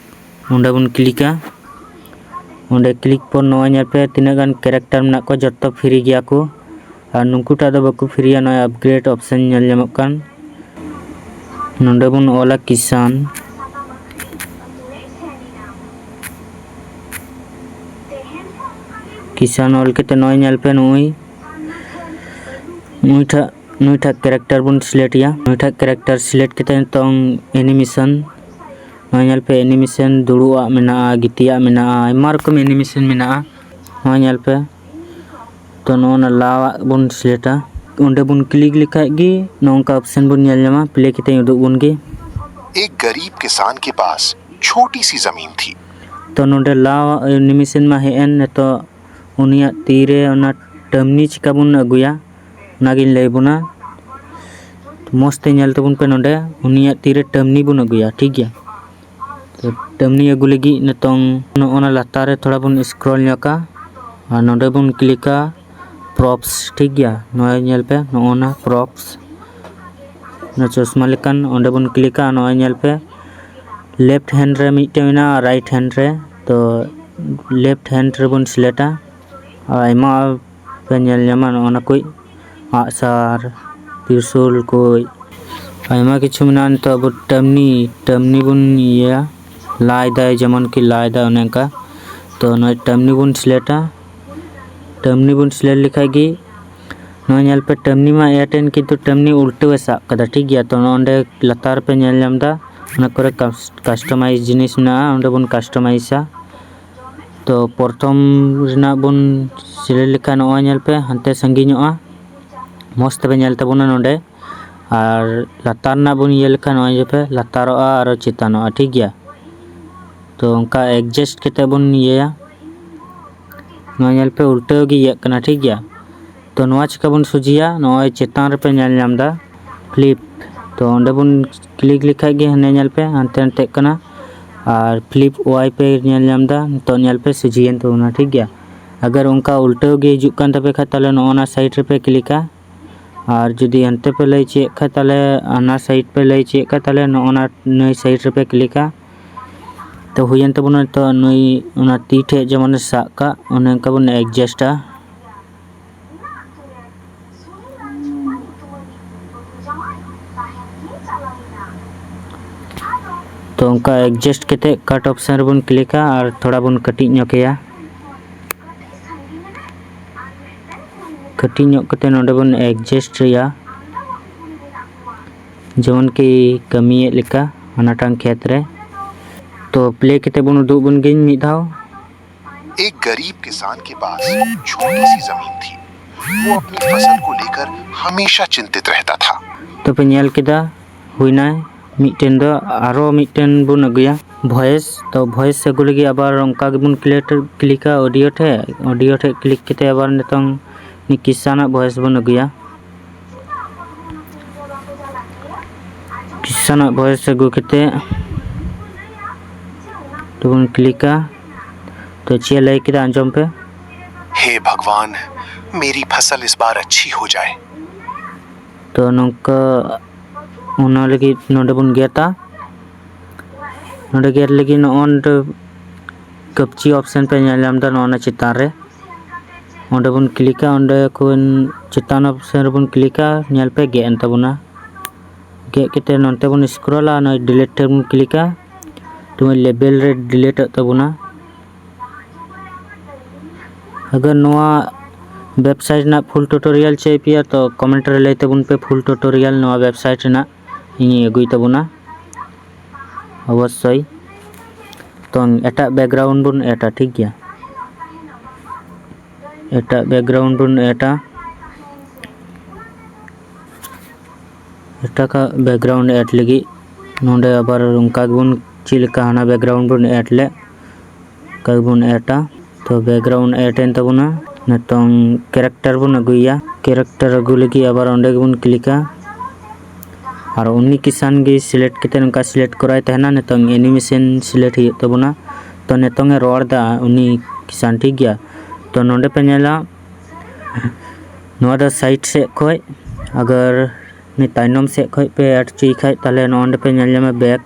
ᱚᱸᱰᱮ ᱵᱚᱱ clickᱟ᱾ ᱚᱸᱰᱮ click ᱯᱚᱨ ᱱᱚᱜᱼᱚᱭ ᱧᱮᱞ ᱯᱮ ᱛᱤᱱᱟᱹᱜ ᱜᱟᱱ character ᱢᱮᱱᱟᱜ ᱠᱚᱣᱟ, ᱡᱚᱛᱚ free ᱜᱮᱭᱟ ᱠᱚ᱾ ᱟᱨ ᱱᱩᱠᱩ ᱴᱟᱜ ᱫᱚ ᱵᱟᱠᱚ freeᱭᱟ᱾ ᱱᱚᱜᱼᱚᱭ upgrade option ᱧᱮᱞ ᱧᱟᱢᱚᱜ ᱠᱟᱱ, ᱱᱚᱰᱮ ᱵᱚᱱ ᱚᱞᱟ ᱠᱤᱥᱟᱱ᱾ ᱠᱤᱥᱟᱱ ᱚᱞ ᱠᱟᱛᱮ ᱱᱚᱜᱼᱚᱭ ᱧᱮᱞ ᱯᱮ, ᱱᱩᱭ ᱱᱩᱭ ᱴᱷᱟᱜ ᱱᱩᱭ ᱴᱷᱟᱜ character ᱵᱚᱱ selectᱮᱭᱟ᱾ ᱱᱩᱭ ᱴᱷᱟᱜ character select ᱠᱟᱛᱮ ᱱᱤᱛᱚᱝ animation, ᱱᱚᱜᱼᱚᱭ ᱧᱮᱞ ᱯᱮ animation ᱫᱩᱲᱩᱵ ᱟᱜ ᱢᱮᱱᱟᱜᱼᱟ, ᱜᱤᱛᱤᱡ ᱟᱜ ᱢᱮᱱᱟᱜᱼᱟ, ᱟᱭᱢᱟ ᱨᱚᱠᱚᱢ animation ᱢᱮᱱᱟᱜᱼᱟ᱾ ᱱᱚᱜᱼᱚᱭ ᱧᱮᱞ ᱯᱮ, ᱛᱚ ᱱᱚᱜᱼᱚ ᱱᱟ ᱞᱟᱣᱟᱜ ᱵᱚᱱ selectᱟ᱾ ᱚᱸᱰᱮ ᱵᱚᱱ click ᱞᱮᱠᱷᱟᱡ ᱜᱮ ᱱᱚᱝᱠᱟ option ᱵᱚᱱ ᱧᱮᱞ ᱧᱟᱢᱟ᱾ Play ᱠᱟᱛᱮ ᱩᱫᱩᱜ ᱵᱚᱱ ᱜᱮ᱾ एक गरीब किसान के पास छोटी सी जमीन थी। ᱛᱚ ᱱᱚᱰᱮ ᱞᱟᱣᱟᱜ animation ᱢᱟ ᱦᱮᱡ ᱮᱱ, ᱱᱤᱛᱚᱜ ᱩᱱᱤᱭᱟᱜ ᱛᱤᱨᱮ ᱚᱱᱟ ᱴᱟᱹᱢᱱᱤ ᱪᱤᱠᱟ ᱵᱚᱱ ᱟᱹᱜᱩᱭᱟ, ᱚᱱᱟᱜᱤᱧ ᱞᱟᱹᱭ ᱵᱚᱱᱟ᱾ ᱢᱚᱡᱽ ᱛᱮ ᱧᱮᱞ ᱛᱟᱵᱚᱱ ᱯᱮ ᱱᱚᱰᱮ, ᱩᱱᱤᱭᱟᱜ ᱛᱤᱨᱮ ᱴᱟᱹᱢᱱᱤ ᱵᱚᱱ ᱟᱹᱜᱩᱭᱟ, ᱴᱷᱤᱠ ᱜᱮᱭᱟ᱾ ᱛᱚ ᱴᱟᱹᱢᱱᱤ ᱟᱹᱜᱩ ᱞᱟᱹᱜᱤᱫ ᱱᱤᱛᱚᱝ ᱱᱚᱜᱼᱚ ᱱᱟ ᱞᱟᱛᱟᱨ ᱨᱮ ᱛᱷᱚᱲᱟ ᱵᱚᱱ scroll ᱧᱚᱜᱟ ᱟᱨ ᱱᱚᱰᱮ ᱵᱚᱱ clickᱟ props, ᱴᱷᱤᱠ ᱜᱮᱭᱟ᱾ ᱱᱚᱜᱼᱚᱭ ᱧᱮᱞ ᱯᱮ, ᱱᱚᱜᱼᱚ ᱱᱟ props, ᱚᱱᱟ ᱪᱚᱥᱢᱟ ᱞᱮᱠᱟᱱ, ᱚᱸᱰᱮ ᱵᱚᱱ clickᱟ᱾ ᱱᱚᱜᱼᱚᱭ ᱧᱮᱞ ᱯᱮ left hand ᱨᱮ ᱢᱤᱫᱴᱮᱱ ᱢᱮᱱᱟᱜᱼᱟ, right hand ᱨᱮ᱾ ᱛᱚ left hand ᱨᱮᱵᱚᱱ selectᱟ᱾ ᱟᱭᱢᱟ ᱯᱮ ᱧᱮᱞ ᱧᱟᱢᱟ ᱱᱚᱜᱼᱚ ᱱᱟ ᱠᱚ ᱟᱜᱼᱥᱟᱨ, ᱛᱤᱨᱥᱩᱞ ᱠᱚ, ᱟᱭᱢᱟ ᱠᱤᱪᱷᱩ ᱢᱮᱱᱟᱜᱼᱟ᱾ ᱱᱤᱛᱚᱜ ᱟᱵᱚ ᱴᱟᱹᱢᱱᱤ ᱴᱟᱹᱢᱱᱤ ᱵᱚᱱ ᱤᱭᱟᱹᱭᱟ, ᱞᱟᱭ ᱫᱟᱭ ᱡᱮᱢᱚᱱ ᱠᱤ ᱞᱟᱭ ᱫᱟ, ᱚᱱᱮ ᱚᱱᱠᱟ᱾ ᱛᱚ ᱱᱚᱜᱼᱚᱭ ᱴᱟᱹᱢᱱᱤ ᱵᱚᱱ ᱥᱤᱞᱮᱠᱴᱟ᱾ ᱴᱟᱹᱢᱱᱤ ᱵᱚᱱ ᱥᱤᱞᱮᱠᱴ ᱞᱮᱠᱷᱟᱡ ᱜᱮ ᱱᱚᱜᱼᱚᱭ ᱧᱮᱞ ᱯᱮ, ᱴᱟᱹᱢᱱᱤ ᱢᱟ ᱮᱭᱟᱨᱴᱮᱞ, ᱠᱤᱱᱛᱩ ᱴᱟᱹᱢᱱᱤ ᱩᱞᱴᱟᱹᱣ ᱮ ᱥᱟᱵ ᱠᱟᱫᱟ, ᱴᱷᱤᱠ ᱜᱮᱭᱟ᱾ ᱛᱚ ᱱᱚᱜᱼᱚ ᱱᱚᱸᱰᱮ ᱞᱟᱛᱟᱨ ᱯᱮ ᱧᱮᱞ ᱧᱟᱢ ᱮᱫᱟ, ᱚᱱᱟ ᱠᱚᱨᱮ ᱠᱟᱥᱴᱚᱢᱟᱭᱤᱡᱽ ᱡᱤᱱᱤᱥ ᱢᱮᱱᱟᱜᱼᱟ, ᱚᱸᱰᱮ ᱵᱚᱱ ᱠᱟᱥᱴᱚᱢᱟᱭᱤᱡᱟ᱾ ᱛᱚ ᱯᱨᱚᱛᱷᱚᱢ ᱨᱮᱱᱟᱜ ᱵᱚᱱ ᱥᱤᱞᱮᱠᱴ ᱞᱮᱠᱷᱟᱱ ᱱᱚᱜᱼᱚᱭ ᱧᱮᱞ ᱯᱮ ᱦᱟᱱᱛᱮ ᱥᱟᱺᱜᱤᱧᱚᱜᱼᱟ, ᱢᱚᱡᱽ ᱛᱮᱯᱮ ᱧᱮᱞ ᱛᱟᱵᱚᱱᱟ ᱱᱚᱰᱮ᱾ ᱟᱨ ᱞᱟᱛᱟᱨ ᱨᱮᱱᱟᱜ ᱵᱚᱱ ᱤᱭᱟᱹ ᱞᱮᱠᱷᱟᱱ ᱱᱚᱜᱼᱚᱭ ᱧᱮᱞ ᱯᱮ ᱞᱟᱛᱟᱨᱚᱜᱼᱟ, ᱟᱨᱚ ᱪᱮᱛᱟᱱᱚᱜᱼᱟ, ᱴᱷᱤᱠ ᱜᱮᱭᱟ᱾ ᱛᱚ ᱚᱱᱠᱟ ᱮᱰᱡᱟᱥᱴ ᱠᱟᱛᱮ ᱵᱚᱱ ᱤᱭᱟᱹᱭᱟ᱾ ᱱᱚᱣᱟ ᱧᱮᱞ ᱯᱮ ᱩᱞᱴᱟᱹᱣ ᱜᱮ ᱤᱭᱟᱹᱜ ᱠᱟᱱᱟ, ᱴᱷᱤᱠ ᱜᱮᱭᱟ᱾ ᱛᱚ ᱱᱚᱣᱟ ᱪᱤᱠᱟ ᱵᱚᱱ ᱥᱚᱡᱷᱮᱭᱟ? ᱱᱚᱜᱼᱚᱭ ᱪᱮᱛᱟᱱ ᱨᱮᱯᱮ ᱧᱮᱞ ᱧᱟᱢ ᱮᱫᱟ ᱯᱷᱞᱤᱯ, ᱛᱚ ᱚᱸᱰᱮ ᱵᱚᱱ ᱠᱞᱤᱠ ᱞᱮᱠᱷᱟᱡ ᱜᱮ ᱦᱟᱱᱮ ᱧᱮᱞ ᱯᱮ ᱦᱟᱱᱛᱮ ᱱᱟᱛᱮᱜ ᱠᱟᱱᱟ᱾ ᱟᱨ ᱯᱷᱞᱤᱯ ᱣᱟᱭ ᱯᱮ ᱧᱮᱞ ᱧᱟᱢ ᱮᱫᱟ, ᱱᱤᱛᱚᱜ ᱧᱮᱞ ᱯᱮ ᱥᱚᱡᱷᱮᱭᱮᱱ ᱛᱟᱵᱚᱱᱟ, ᱴᱷᱤᱠ ᱜᱮᱭᱟ᱾ ᱟᱜᱟᱨ ᱚᱱᱠᱟ ᱩᱞᱴᱟᱹᱣ ᱜᱮ ᱦᱤᱡᱩᱜ ᱠᱟᱱ ᱛᱟᱯᱮ ᱠᱷᱟᱡ, ᱛᱟᱦᱚᱞᱮ ᱱᱚᱜᱼᱚ ᱱᱟ ᱥᱟᱭᱤᱰ ᱨᱮᱯᱮ ᱠᱞᱤᱠᱟ᱾ ᱟᱨ ᱡᱩᱫᱤ ᱦᱟᱱᱛᱮ ᱯᱮ ᱞᱟᱹᱭ ᱦᱚᱪᱚᱭᱮᱫ ᱠᱷᱟᱡ, ᱛᱟᱦᱚᱞᱮ ᱚᱱᱟ ᱥᱟᱭᱤᱰ ᱯᱮ ᱞᱟᱹᱭ ᱦᱚᱪᱚᱭᱮᱫ ᱠᱷᱟᱡ, ᱛᱟᱦᱚᱞᱮ ᱱᱚᱜᱼᱚ ᱱᱟ ᱱᱟᱹᱭ ᱥᱟᱭᱤᱰ ᱨᱮᱯᱮ ᱠᱞᱤᱠᱟ᱾ ᱛᱚ ᱦᱩᱭᱮᱱ ᱛᱟᱵᱚᱱᱟ ᱱᱤᱛᱚᱜ ᱱᱩᱭ ᱚᱱᱟ ᱛᱤ ᱴᱷᱮᱡ ᱡᱮᱢᱚᱱᱮ ᱥᱟᱵ ᱠᱟᱜ, ᱚᱱᱮ ᱚᱱᱠᱟ ᱵᱚᱱ ᱮᱰᱡᱟᱥᱴᱟ᱾ ᱛᱚ ᱚᱱᱠᱟ ᱮᱰᱡᱟᱥᱴ ᱠᱟᱛᱮ ᱠᱟᱴ ᱚᱯᱥᱮᱱ ᱨᱮᱵᱚᱱ ᱠᱞᱤᱠᱟ ᱟᱨ ᱛᱷᱚᱲᱟ ᱵᱚᱱ ᱠᱟᱹᱴᱤᱡ ᱧᱚᱜ ᱮᱭᱟ᱾ ᱠᱟᱹᱴᱤᱡ ᱧᱚᱜ ᱠᱟᱛᱮ ᱱᱚᱰᱮ ᱵᱚᱱ ᱮᱰᱡᱟᱥᱴ ᱮᱭᱟ, ᱡᱮᱢᱚᱱ ᱠᱤ ᱠᱟᱹᱢᱤᱭᱮᱫ ᱞᱮᱠᱟ ᱦᱟᱱᱟᱴᱟᱝ ᱠᱷᱮᱛ ᱨᱮ᱾ ᱛᱚ ᱯᱞᱮ ᱠᱟᱛᱮ ᱵᱚᱱ ᱩᱫᱩᱜ ᱵᱚᱱ ᱜᱤᱧ ᱢᱤᱫ ᱫᱷᱟᱣ᱾ एक गरीब किसान के पास छोटी सी जमीन थी। वो अपनी फसल को लेकर हमेशा चिंतित रहता था। ᱛᱚ ᱯᱮ ᱧᱮᱞ ᱠᱮᱫᱟ, ᱦᱩᱭᱱᱟ ᱢᱤᱫᱴᱮᱱ ᱫᱚ᱾ ᱟᱨᱚ ᱢᱤᱫᱴᱮᱱ ᱵᱚᱱ ᱟᱹᱜᱩᱭᱟ ᱵᱷᱚᱭᱮᱥ᱾ ᱛᱚ ᱵᱷᱚᱭᱮᱥ ᱟᱹᱜᱩ ᱞᱟᱹᱜᱤᱫ ᱟᱵᱟᱨ ᱚᱱᱠᱟ ᱜᱮᱵᱚᱱ ᱠᱞᱤᱠ, ᱠᱞᱤᱠᱟ ᱚᱰᱤᱭᱳ ᱴᱷᱮᱡ᱾ ᱚᱰᱤᱭᱳ ᱴᱷᱮᱡ ᱠᱞᱤᱠ ᱠᱟᱛᱮ ᱟᱵᱟᱨ ᱱᱤᱛᱚᱝ ᱩᱱᱤ ᱠᱤᱥᱟᱱᱟᱜ ᱵᱷᱚᱭᱮᱥ ᱵᱚᱱ ᱟᱹᱜᱩᱭᱟ᱾ ᱠᱤᱥᱟᱱᱟᱜ ᱵᱷᱚᱭᱮᱥ ᱟᱹᱜᱩ ᱠᱟᱛᱮ ᱛᱚᱵᱚᱱ ᱠᱞᱤᱠᱟ᱾ ᱛᱚ ᱪᱮᱫ ᱮ ᱞᱟᱹᱭ ᱠᱮᱫᱟ ᱟᱸᱡᱚᱢ ᱯᱮ᱾ हे भगवान, मेरी फसल इस बार अच्छी हो जाए। ᱛᱚ ᱱᱚᱝᱠᱟ ᱚᱱᱟ ᱞᱟᱹᱜᱤᱫ ᱱᱚᱰᱮ ᱵᱚᱱ ᱜᱮᱫᱟ᱾ ᱱᱚᱰᱮ ᱜᱮᱫ ᱞᱟᱹᱜᱤᱫ ᱱᱚᱜᱼᱚ ᱱᱚᱰᱮ ᱠᱟᱹᱯᱪᱤ ᱚᱯᱥᱮᱱ ᱯᱮ ᱧᱮᱞ ᱧᱟᱢ ᱮᱫᱟ ᱱᱚᱜᱼᱚ ᱱᱟ ᱪᱮᱛᱟᱱ ᱨᱮ᱾ ᱚᱸᱰᱮ ᱵᱚᱱ ᱠᱞᱤᱠᱟ, ᱚᱸᱰᱮ ᱠᱷᱚᱱ ᱪᱮᱛᱟᱱ ᱚᱯᱥᱮᱱ ᱨᱮᱵᱚᱱ ᱠᱞᱤᱠᱟ, ᱧᱮᱞ ᱯᱮ ᱜᱮᱫ ᱮᱱ ᱛᱟᱵᱚᱱᱟ᱾ ᱜᱮᱫ ᱠᱟᱛᱮ ᱱᱚᱱᱛᱮ ᱵᱚᱱ scrollᱟ, ᱱᱚᱜᱼᱚᱭ delete ᱴᱷᱮᱱ ᱵᱚᱱ ᱠᱞᱤᱠᱟ᱾ ᱛᱚ ᱞᱮᱵᱮᱞ ᱨᱮ ᱰᱤᱞᱤᱴᱚᱜ ᱛᱟᱵᱚᱱᱟ᱾ ᱟᱜᱟᱨ ᱱᱚᱣᱟ ᱣᱮᱵᱥᱟᱭᱤᱴ ᱨᱮᱱᱟᱜ ᱯᱷᱩᱞ ᱴᱩᱴᱳᱨᱤᱭᱟᱞ ᱪᱟᱹᱭ ᱯᱮᱭᱟ, ᱛᱚ ᱠᱚᱢᱮᱱᱴ ᱨᱮ ᱞᱟᱹᱭ ᱛᱟᱵᱚᱱ ᱯᱮ ᱯᱷᱩᱞ ᱴᱩᱴᱳᱨᱤᱭᱟᱞ ᱱᱚᱣᱟ ᱣᱮᱵᱥᱟᱭᱤᱴ ᱨᱮᱱᱟᱜ, ᱤᱧᱤᱧ ᱟᱹᱜᱩᱭ ᱛᱟᱵᱚᱱᱟ ᱚᱵᱚᱥᱥᱳᱭ᱾ ᱛᱚ ᱮᱴᱟᱜ ᱵᱮᱠᱜᱨᱟᱣᱩᱱᱰ ᱵᱚᱱ ᱮᱰᱟ, ᱴᱷᱤᱠ ᱜᱮᱭᱟ, ᱮᱴᱟᱜ ᱵᱮᱠᱜᱨᱟᱣᱩᱱᱰ ᱵᱚᱱ ᱮᱰᱟ᱾ ᱮᱴᱟᱜᱟᱜ ᱵᱮᱠᱜᱨᱟᱣᱩᱱᱰ ᱮᱰ ᱞᱟᱹᱜᱤᱫ ᱱᱚᱰᱮ ᱟᱵᱟᱨ ᱚᱱᱠᱟ ᱜᱮᱵᱚᱱ, ᱪᱮᱫ ᱞᱮᱠᱟ ᱦᱟᱱᱟ ᱵᱮᱠᱜᱨᱟᱣᱩᱱᱰ ᱵᱚᱱ ᱮᱰ ᱞᱮᱫ, ᱚᱱᱠᱟ ᱜᱮᱵᱚᱱ ᱮᱰᱟ᱾ ᱛᱚ ᱵᱮᱠᱜᱨᱟᱣᱩᱱᱰ ᱮᱰ ᱮᱱ ᱛᱟᱵᱚᱱᱟ᱾ ᱱᱤᱛᱚᱝ ᱠᱮᱨᱮᱠᱴᱟᱨ ᱵᱚᱱ ᱟᱹᱜᱩᱭᱟ᱾ ᱠᱮᱨᱮᱠᱴᱟᱨ ᱟᱹᱜᱩ ᱞᱟᱹᱜᱤᱫ ᱟᱵᱟᱨ ᱚᱸᱰᱮ ᱜᱮᱵᱚᱱ ᱠᱞᱤᱠᱟ᱾ ᱟᱨ ᱩᱱᱤ ᱠᱤᱥᱟᱱ ᱜᱮ ᱥᱤᱞᱮᱠᱴ ᱠᱟᱛᱮ ᱱᱚᱝᱠᱟ ᱥᱤᱞᱮᱠᱴ ᱠᱚᱨᱟᱭ ᱛᱟᱦᱮᱱᱟ᱾ ᱱᱤᱛᱚᱝ ᱮᱱᱤᱢᱮᱥᱚᱱ ᱥᱤᱞᱮᱠᱴ ᱦᱩᱭᱩᱜ ᱛᱟᱵᱚᱱᱟ᱾ ᱛᱚ ᱱᱤᱛᱚᱝ ᱮ ᱨᱚᱲ ᱮᱫᱟ ᱩᱱᱤ ᱠᱤᱥᱟᱱ, ᱴᱷᱤᱠ ᱜᱮᱭᱟ᱾ ᱛᱚ ᱱᱚᱰᱮ ᱯᱮ ᱧᱮᱞᱟ, ᱱᱚᱣᱟ ᱫᱚ ᱥᱟᱭᱤᱰ ᱥᱮᱫ ᱠᱷᱚᱡ, ᱟᱜᱟᱨ ᱱᱤ ᱛᱟᱭᱱᱚᱢ ᱥᱮᱫ ᱠᱷᱚᱡ ᱯᱮ ᱮᱰ ᱦᱚᱪᱚᱭ ᱠᱷᱟᱡ, ᱛᱟᱦᱚᱞᱮ ᱱᱚᱜᱼᱚ ᱱᱚᱰᱮ ᱯᱮ ᱧᱮᱞ ᱧᱟᱢᱟ ᱵᱮᱠ᱾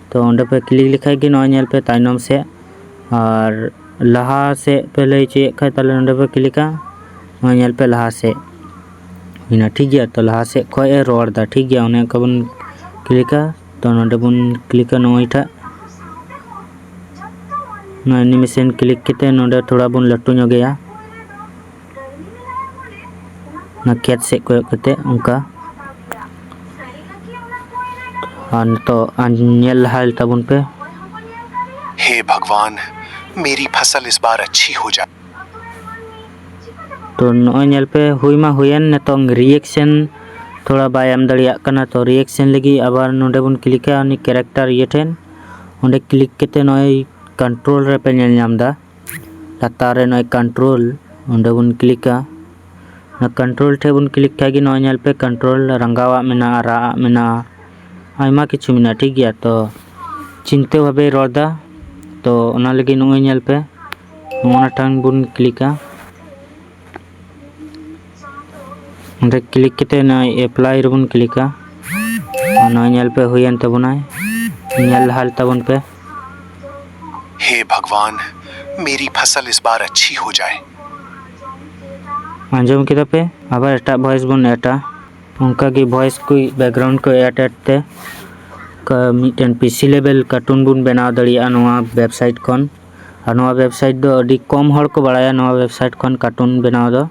ᱛᱚ ᱚᱸᱰᱮ ᱯᱮ ᱠᱞᱤᱠ ᱞᱮᱠᱷᱟᱡ ᱜᱮ ᱱᱚᱜᱼᱚᱭ ᱧᱮᱞ ᱯᱮ ᱛᱟᱭᱱᱚᱢ ᱥᱮᱫ, ᱟᱨ ᱞᱟᱦᱟ ᱥᱮᱫ ᱯᱮ ᱞᱟᱹᱭ ᱦᱚᱪᱚᱭᱮᱫ ᱠᱷᱟᱡ, ᱛᱟᱦᱚᱞᱮ ᱱᱚᱰᱮ ᱯᱮ ᱠᱞᱤᱠᱟ, ᱱᱚᱜᱼᱚᱭ ᱧᱮᱞ ᱯᱮ ᱞᱟᱦᱟ ᱥᱮᱫ ᱦᱩᱭᱱᱟ, ᱴᱷᱤᱠ ᱜᱮᱭᱟ᱾ ᱛᱚ ᱞᱟᱦᱟ ᱥᱮᱫ ᱠᱷᱚᱡ ᱮ ᱨᱚᱲ ᱮᱫᱟ, ᱴᱷᱤᱠ ᱜᱮᱭᱟ, ᱚᱱᱮ ᱚᱱᱠᱟ ᱵᱚᱱ ᱠᱞᱤᱠᱟ᱾ ᱛᱚ ᱱᱚᱰᱮ ᱵᱚᱱ ᱠᱞᱤᱠᱟ ᱱᱚᱜᱼᱚᱭ ᱴᱷᱟᱜ, ᱱᱚᱣᱟ ᱮᱱᱤᱢᱮᱥᱚᱱ ᱠᱞᱤᱠ ᱠᱟᱛᱮ ᱱᱚᱰᱮ ᱛᱷᱚᱲᱟ ᱵᱚᱱ ᱞᱟᱹᱴᱩ ᱧᱚᱜᱮᱭᱟ, ᱚᱱᱟ ᱠᱷᱮᱛ ᱥᱮᱫ ᱠᱚᱭᱚᱜ ᱠᱟᱛᱮ ᱚᱱᱠᱟ᱾ ᱟᱨ ᱱᱤᱛᱚᱜ ᱧᱮᱞ ᱞᱟᱦᱟᱭ ᱛᱟᱵᱚᱱ ᱯᱮ᱾ हे भगवान, मेरी फसल इस बार अच्छी हो जाए। ᱛᱚ ᱱᱚᱜᱼᱚᱭ ᱧᱮᱞ ᱯᱮ, ᱦᱩᱭ ᱢᱟ ᱦᱩᱭᱮᱱ, ᱱᱤᱛᱚᱝ ᱨᱤᱭᱮᱠᱥᱮᱱ ᱛᱷᱚᱲᱟ ᱵᱟᱭ ᱮᱢ ᱫᱟᱲᱮᱭᱟᱜ ᱠᱟᱱᱟ᱾ ᱛᱚ ᱨᱤᱭᱮᱠᱥᱮᱱ ᱞᱟᱹᱜᱤᱫ ᱟᱵᱟᱨ ᱱᱚᱰᱮ ᱵᱚᱱ ᱠᱞᱤᱠᱟ ᱩᱱᱤ ᱠᱮᱨᱮᱠᱴᱟᱨ ᱤᱭᱟᱹ ᱴᱷᱮᱱ᱾ ᱚᱸᱰᱮ ᱠᱞᱤᱠ ᱠᱟᱛᱮ ᱱᱚᱜᱼᱚᱭ ᱠᱚᱱᱴᱨᱳᱞ ᱨᱮᱯᱮ ᱧᱮᱞ ᱧᱟᱢ ᱮᱫᱟ, ᱞᱟᱛᱟᱨ ᱨᱮ ᱱᱚᱜᱼᱚᱭ ᱠᱚᱱᱴᱨᱳᱞ, ᱚᱸᱰᱮ ᱵᱚᱱ ᱠᱞᱤᱠᱟ᱾ ᱚᱱᱟ ᱠᱚᱱᱴᱨᱳᱞ ᱴᱷᱮᱱ ᱵᱚᱱ ᱠᱞᱤᱠ ᱠᱷᱟᱡ ᱜᱮ ᱱᱚᱜᱼᱚᱭ ᱧᱮᱞ ᱯᱮ, ᱠᱚᱱᱴᱨᱳᱞ ᱨᱟᱸᱜᱟᱣᱟᱜ ᱢᱮᱱᱟᱜᱼᱟ, ᱨᱟᱜ ᱟᱜ ᱢᱮᱱᱟᱜᱼᱟ, ᱟᱭᱢᱟ ᱠᱤᱪᱷᱩ ᱢᱮᱱᱟᱜᱼᱟ, ᱴᱷᱤᱠ ᱜᱮᱭᱟ᱾ ᱛᱚ ᱪᱤᱱᱛᱟᱹ ᱵᱷᱟᱵᱮᱭ ᱨᱚᱲ ᱮᱫᱟ, ᱛᱚ ᱚᱱᱟ ᱞᱟᱹᱜᱤᱫ ᱱᱚᱜᱼᱚᱭ ᱧᱮᱞ ᱯᱮ, ᱱᱚᱜᱼᱚ ᱱᱟ ᱴᱷᱮᱱ ᱵᱚᱱ ᱠᱞᱤᱠᱟ᱾ ᱚᱸᱰᱮ ᱠᱞᱤᱠ ᱠᱟᱛᱮ ᱱᱚᱜᱼᱚᱭ ᱮᱯᱞᱟᱭ ᱨᱮᱵᱚᱱ ᱠᱞᱤᱠᱟ᱾ ᱟᱨ ᱱᱚᱜᱼᱚᱭ ᱧᱮᱞ ᱯᱮ, ᱦᱩᱭᱮᱱ ᱛᱟᱵᱚᱱᱟᱭ, ᱧᱮᱞ ᱞᱟᱦᱟ ᱛᱟᱵᱚᱱ ᱯᱮ᱾ हे भगवान, मेरी फसल इस बार अच्छी हो जाए। ᱟᱸᱡᱚᱢ ᱠᱮᱫᱟ ᱯᱮ? ᱟᱵᱟᱨ ᱮᱴᱟᱜ ᱵᱷᱚᱭᱮᱥ ᱵᱚᱱ ᱮᱰᱟ᱾ ᱚᱱᱠᱟᱜᱮ voice ᱠᱚ, background ᱠᱚ add add ᱛᱮ ᱠᱟ-, ᱢᱤᱫᱴᱮᱱ P C level cartoon ᱵᱚᱱ ᱵᱮᱱᱟᱣ ᱫᱟᱲᱮᱭᱟᱜᱼᱟ ᱱᱚᱣᱟ website ᱠᱷᱚᱱ᱾ ᱟᱨ ᱱᱚᱣᱟ website ᱫᱚ ᱟᱹᱰᱤ ᱠᱚᱢ ᱦᱚᱲ ᱠᱚ ᱵᱟᱲᱟᱭᱟ ᱱᱚᱣᱟ website ᱠᱷᱚᱱ cartoon ᱵᱮᱱᱟᱣ ᱫᱚ᱾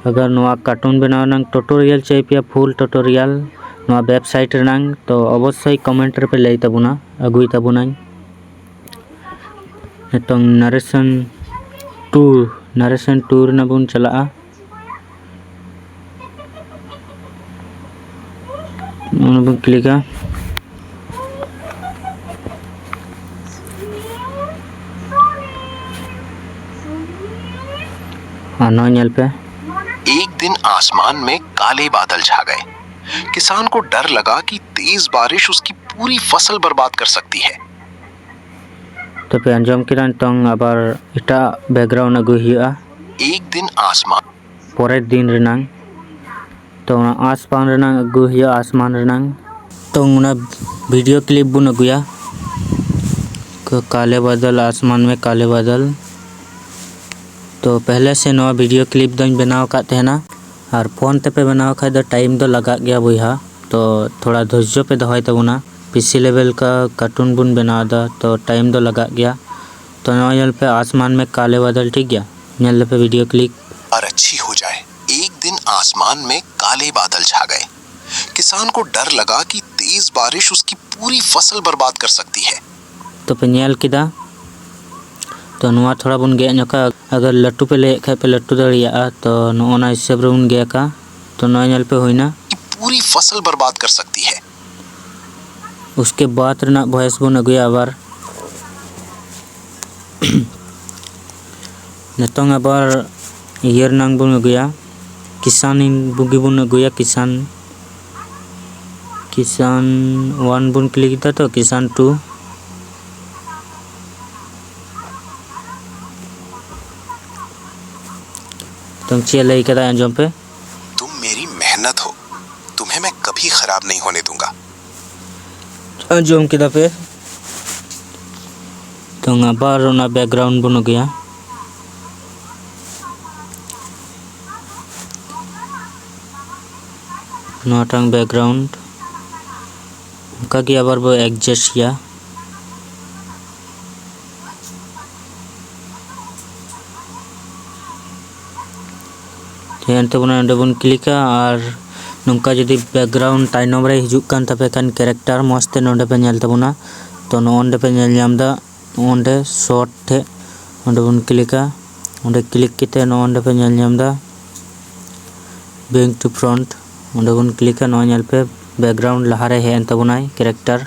ᱟᱜᱟᱨ ᱱᱚᱣᱟ cartoon ᱵᱮᱱᱟᱣ ᱨᱮᱱᱟᱝ tutorial ᱪᱟᱹᱭ ᱯᱮᱭᱟ, full tutorial ᱱᱚᱣᱟ website ᱨᱮᱱᱟᱝ, ᱛᱚ ᱚᱵᱚᱥᱥᱳᱭ comment ᱨᱮᱯᱮ ᱞᱟᱹᱭ ᱛᱟᱵᱚᱱᱟ, ᱟᱹᱜᱩᱭ ᱛᱟᱵᱚᱱᱟᱹᱧ᱾ ᱱᱤᱛᱚᱝ narration two, narration two ᱨᱮᱱᱟᱜ ᱵᱚᱱ ᱪᱟᱞᱟᱜᱼᱟ᱾ ᱚᱱᱟ ᱵᱚᱱ ᱠᱞᱤᱠᱟ᱾ ᱟᱨ ᱱᱚᱣᱟ ᱧᱮᱞ ᱯᱮ᱾ एक दिन आसमान में काले बादल छा गए। किसान को डर लगा कि तेज बारिश उसकी पूरी फसल बर्बाद कर सकती है। ᱛᱚᱯᱮ ᱟᱸᱡᱚᱢ ᱠᱮᱫᱟ, ᱱᱤᱛᱚᱝ ᱟᱵᱟᱨ ᱮᱴᱟᱜ background ᱟᱹᱜᱩᱭ ᱦᱩᱭᱩᱜᱼᱟ᱾ एक दिन आसमान ᱯᱚᱨᱮᱨ ᱫᱤᱱ ᱨᱮᱱᱟᱝ᱾ ᱛᱚ ᱚᱱᱟ ᱟᱥᱢᱟᱱ ᱨᱮᱱᱟᱝ ᱟᱹᱜᱩ ᱦᱩᱭᱩᱜᱼᱟ, ᱟᱥᱢᱟᱱ ᱨᱮᱱᱟᱝ᱾ ᱛᱚ ᱚᱱᱟ video clip ᱵᱚᱱ ᱟᱹᱜᱩᱭᱟ, ᱠᱟᱞᱮ ᱵᱟᱫᱚᱞ, ᱟᱥᱢᱟᱱ ᱢᱮ ᱠᱟᱞᱮ ᱵᱟᱫᱚᱞ᱾ ᱛᱚ ᱯᱮᱦᱞᱮ ᱥᱮ ᱱᱚᱣᱟ video clip ᱫᱚᱧ ᱵᱮᱱᱟᱣ ᱟᱠᱟᱫ ᱛᱟᱦᱮᱱᱟ, ᱟᱨ ᱯᱷᱳᱱ ᱛᱮᱯᱮ ᱵᱮᱱᱟᱣ ᱠᱷᱟᱡ ᱫᱚ time ᱫᱚ ᱞᱟᱜᱟᱜ ᱜᱮᱭᱟ ᱵᱚᱭᱦᱟ᱾ ᱛᱚ ᱛᱷᱚᱲᱟ ᱫᱷᱳᱨᱡᱚ ᱯᱮ ᱫᱚᱦᱚᱭ ᱛᱟᱵᱚᱱᱟ᱾ P C level ᱠᱟ cartoon ᱵᱚᱱ ᱵᱮᱱᱟᱣ ᱮᱫᱟ, ᱛᱚ time ᱫᱚ ᱞᱟᱜᱟᱜ ᱜᱮᱭᱟ᱾ ᱛᱚ ᱱᱚᱣᱟ ᱧᱮᱞ ᱯᱮ, ᱟᱥᱢᱟᱱ ᱢᱮ ᱠᱟᱞᱮ ᱵᱟᱫᱚᱞ, ᱴᱷᱤᱠ ᱜᱮᱭᱟ, ᱧᱮᱞ ᱞᱮᱯᱮ video clip᱾ और अच्छी हो जाए। एक दिन आसमान में काले बादल छा गए। किसान को डर लगा कि तेज बारिश उसकी पूरी फसल बर्बाद कर सकती है। ᱛᱚᱯᱮ ᱧᱮᱞ ᱠᱮᱫᱟ᱾ ᱛᱚ ᱱᱚᱣᱟ ᱛᱷᱚᱲᱟ ᱵᱚᱱ ᱜᱮᱫ ᱧᱚᱜᱟ, ᱟᱜᱟᱨ ᱞᱟᱹᱴᱩ ᱯᱮ ᱞᱟᱹᱭᱮᱫ ᱠᱷᱟᱡ ᱯᱮ ᱞᱟᱹᱴᱩ ᱫᱟᱲᱮᱭᱟᱜᱼᱟ᱾ ᱛᱚ ᱱᱚᱜᱼᱚ ᱱᱟ ᱦᱤᱥᱟᱹᱵ ᱨᱮᱵᱚᱱ ᱜᱮᱫᱟ᱾ ᱛᱚ ᱱᱚᱣᱟ ᱧᱮᱞ ᱯᱮ ᱦᱩᱭᱱᱟ᱾ पूरी फसल बर्बाद कर सकती है। उसके बाद ᱨᱮᱱᱟᱜ voice ᱵᱚᱱ ᱟᱹᱜᱩᱭᱟ ᱟᱵᱟᱨ᱾ ᱱᱤᱛᱚᱝ ᱟᱵᱟᱨ ᱤᱭᱟᱹ ᱨᱮᱱᱟᱝ ᱵᱚᱱ ᱟᱹᱜᱩᱭᱟ, ᱠᱤᱥᱟᱱ ᱵᱩᱜᱤ ᱵᱚᱱ ᱟᱹᱜᱩᱭᱟ, ᱠᱤᱥᱟᱱ, ᱠᱤᱥᱟᱱ one ᱵᱚᱱ click ᱮᱫᱟ ᱛᱚ, ᱠᱤᱥᱟᱱ two᱾ ᱛᱚ ᱪᱮᱫ ᱞᱟᱹᱭ ᱠᱟᱫᱟ, ᱟᱸᱡᱚᱢ ᱯᱮ᱾ तुम मेरी मेहनत हो, तुम्हें मैं कभी खराब नहीं होने दूंगा। ᱟᱸᱡᱚᱢ ᱠᱮᱫᱟ ᱯᱮ? ᱛᱚ ᱟᱵᱟᱨ ᱚᱱᱟ background ᱵᱚᱱ ᱟᱹᱜᱩᱭᱟ᱾ ᱱᱚᱣᱟᱴᱟᱝ ᱵᱮᱠᱜᱨᱟᱣᱩᱱᱰ ᱚᱱᱠᱟᱜᱮ ᱟᱵᱟᱨ ᱵᱚ ᱮᱰᱡᱟᱥᱴ ᱜᱮᱭᱟ᱾ ᱦᱮᱡ ᱮᱱ ᱛᱟᱵᱚᱱᱟ, ᱱᱚᱸᱰᱮ ᱵᱚᱱ ᱠᱞᱤᱠᱟ᱾ ᱟᱨ ᱱᱚᱝᱠᱟ ᱡᱩᱫᱤ ᱵᱮᱠᱜᱨᱟᱣᱩᱱᱰ ᱛᱟᱭᱱᱚᱢ ᱨᱮ ᱦᱤᱡᱩᱜ ᱠᱟᱱ ᱛᱟᱯᱮ ᱠᱷᱟᱱ ᱠᱮᱨᱮᱠᱴᱟᱨ, ᱢᱚᱡᱽ ᱛᱮ ᱱᱚᱸᱰᱮ ᱯᱮ ᱧᱮᱞ ᱛᱟᱵᱚᱱᱟ᱾ ᱛᱚ ᱱᱚᱜᱼᱚ ᱱᱚᱸᱰᱮ ᱯᱮ ᱧᱮᱞ ᱧᱟᱢ ᱮᱫᱟ, ᱱᱚᱜᱼᱚ ᱱᱚᱸᱰᱮ ᱥᱚᱨᱴ ᱴᱷᱮᱡ ᱚᱸᱰᱮ ᱵᱚᱱ ᱠᱞᱤᱠᱟ᱾ ᱚᱸᱰᱮ ᱠᱞᱤᱠ ᱠᱟᱛᱮ ᱱᱚᱜᱼᱚ ᱱᱚᱸᱰᱮ ᱯᱮ ᱧᱮᱞ ᱧᱟᱢ ᱮᱫᱟ ᱵᱨᱤᱝ ᱴᱩ ᱯᱷᱨᱚᱱᱴ, ᱚᱸᱰᱮ ᱵᱚᱱ ᱠᱞᱤᱠᱟ᱾ ᱱᱚᱜᱼᱚᱭ ᱧᱮᱞ ᱯᱮ, ᱵᱮᱠᱜᱨᱟᱣᱩᱱᱰ ᱞᱟᱦᱟᱨᱮ ᱦᱮᱡ ᱮᱱ ᱛᱟᱵᱚᱱᱟᱭ ᱠᱮᱨᱮᱠᱴᱟᱨ᱾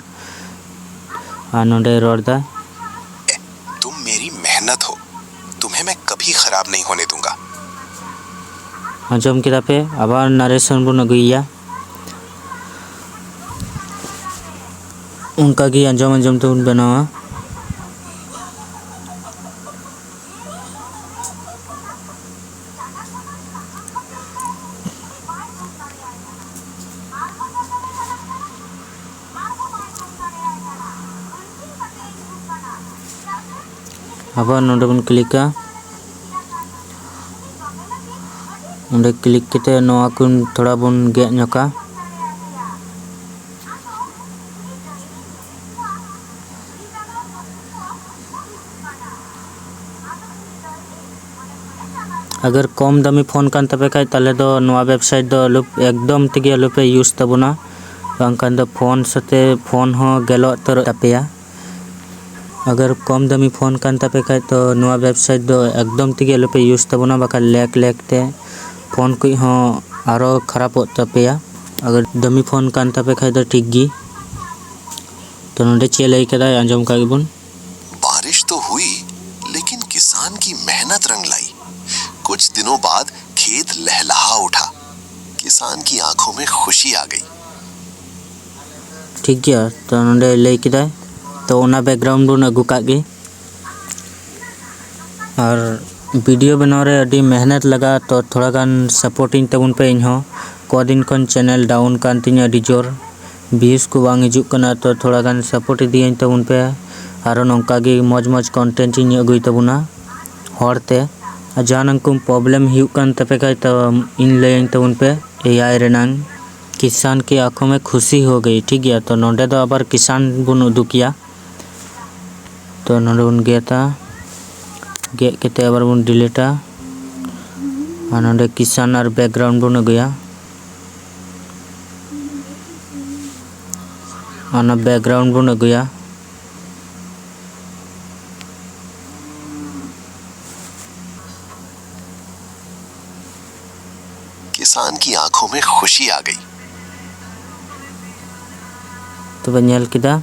ᱟᱨ ᱱᱚᱸᱰᱮ ᱨᱚᱲ ᱮᱫᱟ, तुम मेरी मेहनत हो, तुम्हें मैं कभी खराब नहीं होने दूंगा। ᱟᱸᱡᱚᱢ ᱠᱮᱫᱟ ᱯᱮ? ᱟᱵᱟᱨ ᱱᱟᱨᱮᱥᱚᱱ ᱵᱚᱱ ᱟᱹᱜᱩᱭᱮᱭᱟ᱾ ᱚᱱᱠᱟ ᱜᱮ ᱟᱸᱡᱚᱢ ᱟᱸᱡᱚᱢ ᱛᱮᱵᱚᱱ ᱵᱮᱱᱟᱣᱟ᱾ ᱟᱵᱟᱨ ᱱᱚᱰᱮ ᱵᱚᱱ ᱠᱞᱤᱠᱟ᱾ ᱚᱸᱰᱮ ᱠᱞᱤᱠ ᱠᱟᱛᱮ ᱱᱚᱣᱟ ᱠᱚ ᱛᱷᱚᱲᱟ ᱵᱚᱱ ᱜᱮᱫ ᱧᱚᱜᱟ᱾ ᱟᱜᱟᱨ ᱠᱚᱢ ᱫᱟᱢᱤ ᱯᱷᱳᱱ ᱠᱟᱱ ᱛᱟᱯᱮ ᱠᱷᱟᱡ, ᱛᱟᱦᱞᱮ ᱫᱚ ᱱᱚᱣᱟ ᱣᱮᱵᱥᱟᱭᱤᱴ ᱫᱚ ᱟᱞᱚ, ᱮᱠᱫᱚᱢ ᱛᱮᱜᱮ ᱟᱞᱚᱯᱮ ᱤᱭᱩᱡᱽ ᱛᱟᱵᱚᱱᱟ, ᱵᱟᱝᱠᱷᱟᱱ ᱫᱚ ᱯᱷᱳᱱ ᱥᱟᱛᱮ ᱯᱷᱳᱱ ᱦᱚᱸ ᱜᱮᱞᱚᱜ ᱩᱛᱟᱹᱨᱚᱜ ᱛᱟᱯᱮᱭᱟ᱾ ᱟᱜᱟᱨ ᱠᱚᱢ ᱫᱟᱢᱤ ᱯᱷᱳᱱ ᱠᱟᱱ ᱛᱟᱯᱮ ᱠᱷᱟᱡ, ᱛᱚ ᱱᱚᱣᱟ ᱣᱮᱵᱥᱟᱭᱤᱴ ᱫᱚ ᱮᱠᱫᱚᱢ ᱛᱮᱜᱮ ᱟᱞᱚᱯᱮ ᱤᱭᱩᱡᱽ ᱛᱟᱵᱚᱱᱟ, ᱵᱟᱠᱷᱟᱡ ᱞᱮᱜ ᱞᱮᱜ ᱛᱮ ᱯᱷᱳᱱ ᱠᱚ ᱦᱚᱸ ᱟᱨᱚ ᱠᱷᱟᱨᱟᱯᱚᱜ ᱛᱟᱯᱮᱭᱟ᱾ ᱟᱜᱟᱨ ᱫᱟᱢᱤ ᱯᱷᱳᱱ ᱠᱟᱱ ᱛᱟᱯᱮ ᱠᱷᱟᱡ ᱫᱚ ᱴᱷᱤᱠ ᱜᱮ᱾ ᱛᱚ ᱱᱚᱰᱮ ᱪᱮᱫ ᱞᱟᱹᱭ ᱠᱟᱫᱟᱭ, ᱟᱸᱡᱚᱢ ᱠᱟᱜ ᱜᱮᱵᱚᱱ᱾ बारिश तो हुई, लेकिन किसान की मेहनत रंग लाई। कुछ दिनों बाद खेत लहलहा उठा। किसान की आंखों में खुशी आ गई। ᱴᱷᱤᱠ ᱜᱮᱭᱟ, ᱛᱚ ᱱᱚᱰᱮ ᱞᱟᱹᱭ ᱠᱮᱫᱟᱭ, ᱛᱚ ᱚᱱᱟ ᱵᱮᱠᱜᱨᱟᱣᱩᱱᱰ ᱵᱚᱱ ᱟᱹᱜᱩ ᱠᱟᱜ ᱜᱮ᱾ ᱟᱨ ᱵᱷᱤᱰᱤᱭᱳ ᱵᱮᱱᱟᱣ ᱨᱮ ᱟᱹᱰᱤ ᱢᱮᱦᱱᱚᱛ ᱞᱟᱜᱟᱜᱼᱟ, ᱛᱚ ᱛᱷᱚᱲᱟ ᱜᱟᱱ ᱥᱟᱯᱳᱨᱴᱤᱧ ᱛᱟᱵᱚᱱ ᱯᱮ᱾ ᱤᱧ ᱦᱚᱸ ᱠᱚᱫᱤᱱ ᱠᱷᱚᱱ ᱪᱮᱱᱮᱞ ᱰᱟᱣᱩᱱ ᱠᱟᱱ ᱛᱤᱧᱟᱹ ᱟᱹᱰᱤ ᱡᱳᱨ, ᱵᱷᱤᱭᱩᱡᱽ ᱠᱚ ᱵᱟᱝ ᱦᱤᱡᱩᱜ ᱠᱟᱱᱟ, ᱛᱚ ᱛᱷᱚᱲᱟ ᱜᱟᱱ ᱥᱟᱯᱳᱨᱴ ᱤᱫᱤᱭᱟᱹᱧ ᱛᱟᱵᱚᱱ ᱯᱮ᱾ ᱟᱨᱚ ᱱᱚᱝᱠᱟ ᱜᱮ ᱢᱚᱡᱽ ᱢᱚᱡᱽ ᱠᱚᱱᱴᱮᱱᱴ ᱤᱧ ᱟᱹᱜᱩᱭ ᱛᱟᱵᱚᱱᱟ ᱦᱚᱲ ᱛᱮ᱾ ᱟᱨ ᱡᱟᱦᱟᱱᱟᱜ ᱠᱚ ᱯᱨᱚᱵᱞᱮᱢ ᱦᱩᱭᱩᱜ ᱠᱟᱱ ᱛᱟᱯᱮ ᱠᱷᱟᱡ, ᱛᱚ ᱤᱧ ᱞᱟᱹᱭᱟᱹᱧ ᱛᱟᱵᱚᱱ ᱯᱮ ᱮ ᱟᱭ ᱨᱮᱱᱟᱝ᱾ ᱠᱤᱥᱟᱱ ᱠᱤ ᱟᱸᱠᱷᱚ ᱢᱮ ᱠᱷᱩᱥᱤ ᱦᱳ ᱜᱟᱭᱤ᱾ ᱴᱷᱤᱠ ᱜᱮᱭᱟ, ᱛᱚ ᱱᱚᱰᱮ ᱫᱚ ᱟᱵᱟᱨ ᱠᱤᱥᱟᱱ ᱵᱚᱱ ᱩᱫᱩᱜᱮᱭᱟ᱾ ᱛᱚ ᱱᱚᱰᱮ ᱵᱚᱱ ᱜᱮᱫᱟ, ᱜᱮᱫ ᱠᱟᱛᱮ ᱟᱵᱟᱨ ᱵᱚᱱ ᱰᱤᱞᱤᱴᱟ᱾ ᱟᱨ ᱱᱚᱰᱮ ᱠᱤᱥᱟᱱ ᱟᱨ ᱵᱮᱠᱜᱨᱟᱣᱩᱱᱰ ᱵᱚᱱ ᱟᱹᱜᱩᱭᱟ᱾ ᱚᱱᱟ ᱵᱮᱠᱜᱨᱟᱣᱩᱱᱰ ᱵᱚᱱ ᱟᱹᱜᱩᱭᱟ᱾ किसान की आंखों में खुशी आ गई। ᱛᱚᱵᱮ ᱧᱮᱞ ᱠᱮᱫᱟ᱾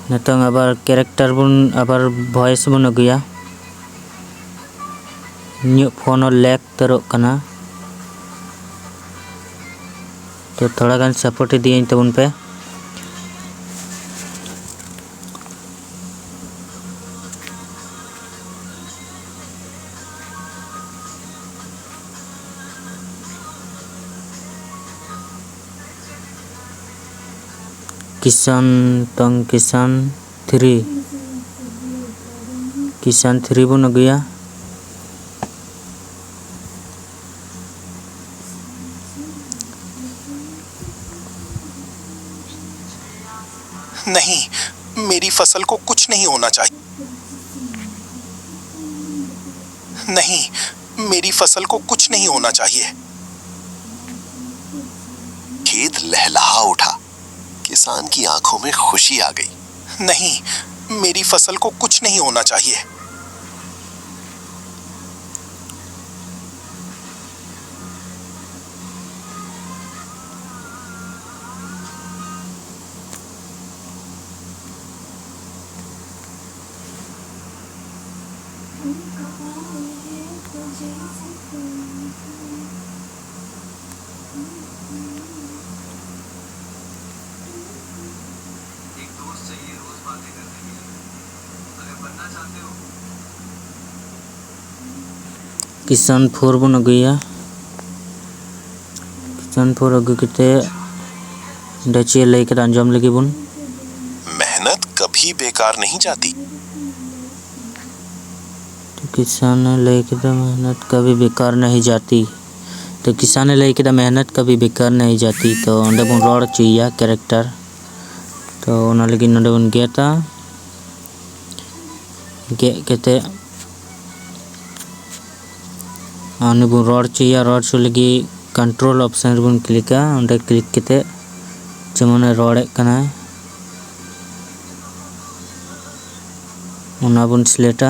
ᱱᱤᱛᱚᱝ ᱟᱵᱟᱨ ᱠᱮᱨᱮᱠᱴᱟᱨ ᱵᱚᱱ, ᱟᱵᱟᱨ ᱵᱷᱚᱭᱮᱥ ᱵᱚᱱ ᱟᱹᱜᱩᱭᱟ᱾ ᱤᱧᱟᱹᱜ ᱯᱷᱳᱱ ᱦᱚᱸ ᱞᱮᱜᱽ ᱩᱛᱟᱹᱨᱚᱜ ᱠᱟᱱᱟ, ᱛᱚ ᱛᱷᱚᱲᱟ ᱜᱟᱱ ᱥᱟᱯᱳᱨᱴ ᱤᱫᱤᱭᱟᱹᱧ ᱛᱟᱵᱚᱱ ᱯᱮ᱾ ᱠᱤᱥᱟᱱ ᱛᱚᱝ ᱠᱤᱥᱟᱱ ᱛᱷᱨᱤ, ᱠᱤᱥᱟᱱ ᱛᱷᱨᱤ ᱵᱚᱱ ᱟᱹᱜᱩᱭᱟ᱾ नहीं, मेरी फसल को कुछ नहीं होना चाहिए। नहीं, मेरी फसल को कुछ नहीं होना चाहिए। खेत लहलहा उठा। किसान की आंखों में खुशी आ गई। नहीं, मेरी फसल को कुछ नहीं होना चाहिए। ᱠᱤᱥᱟᱱ ᱯᱷᱳᱨ ᱵᱚᱱ ᱟᱹᱜᱩᱭᱟ᱾ ᱠᱤᱥᱟᱱ ᱯᱷᱳᱨ ᱟᱹᱜᱩ ᱠᱟᱛᱮ ᱚᱸᱰᱮ ᱪᱮᱫ ᱞᱟᱹᱭ ᱠᱮᱫᱟ ᱟᱸᱡᱚᱢ ᱞᱟᱹᱜᱤᱫ ᱵᱚᱱ᱾ मेहनत कभी बेकार नहीं जाती। ᱠᱤᱥᱟᱱ ᱮ ᱞᱟᱹᱭ ᱠᱮᱫᱟ, मेहनत कभी बेकार नहीं जाती। ᱛᱚ ᱠᱤᱥᱟᱱᱮ ᱞᱟᱹᱭ ᱠᱮᱫᱟ, "ᱢᱮᱦᱱᱚᱛ ᱠᱟᱵᱷᱤ ᱵᱮᱠᱟᱨ ᱱᱟᱦᱤ ᱡᱟᱛᱤ", ᱛᱚ ᱚᱸᱰᱮ ᱵᱚᱱ ᱨᱚᱲ ᱦᱚᱪᱚᱭᱮᱭᱟ ᱠᱮᱨᱮᱠᱴᱟᱨ᱾ ᱛᱚ ᱚᱱᱟ ᱞᱟᱹᱜᱤᱫ ᱱᱚᱰᱮ ᱵᱚᱱ ᱜᱮᱫᱟ᱾ ᱜᱮᱫ ᱠᱟᱛᱮ ᱟᱨ ᱩᱱᱤ ᱵᱚᱱ ᱨᱚᱲ ᱦᱚᱪᱚᱭᱮᱭᱟ᱾ ᱨᱚᱲ ᱦᱚᱪᱚ ᱞᱟᱹᱜᱤᱫ ᱠᱚᱱᱴᱨᱳᱞ ᱚᱯᱥᱮᱱ ᱨᱮᱵᱚᱱ ᱠᱞᱤᱠᱟ᱾ ᱚᱸᱰᱮ ᱠᱞᱤᱠ ᱠᱟᱛᱮ ᱡᱮᱢᱚᱱᱮ ᱨᱚᱲᱮᱫ ᱠᱟᱱᱟᱭ, ᱚᱱᱟ ᱵᱚᱱ ᱥᱤᱞᱮᱠᱴᱟ᱾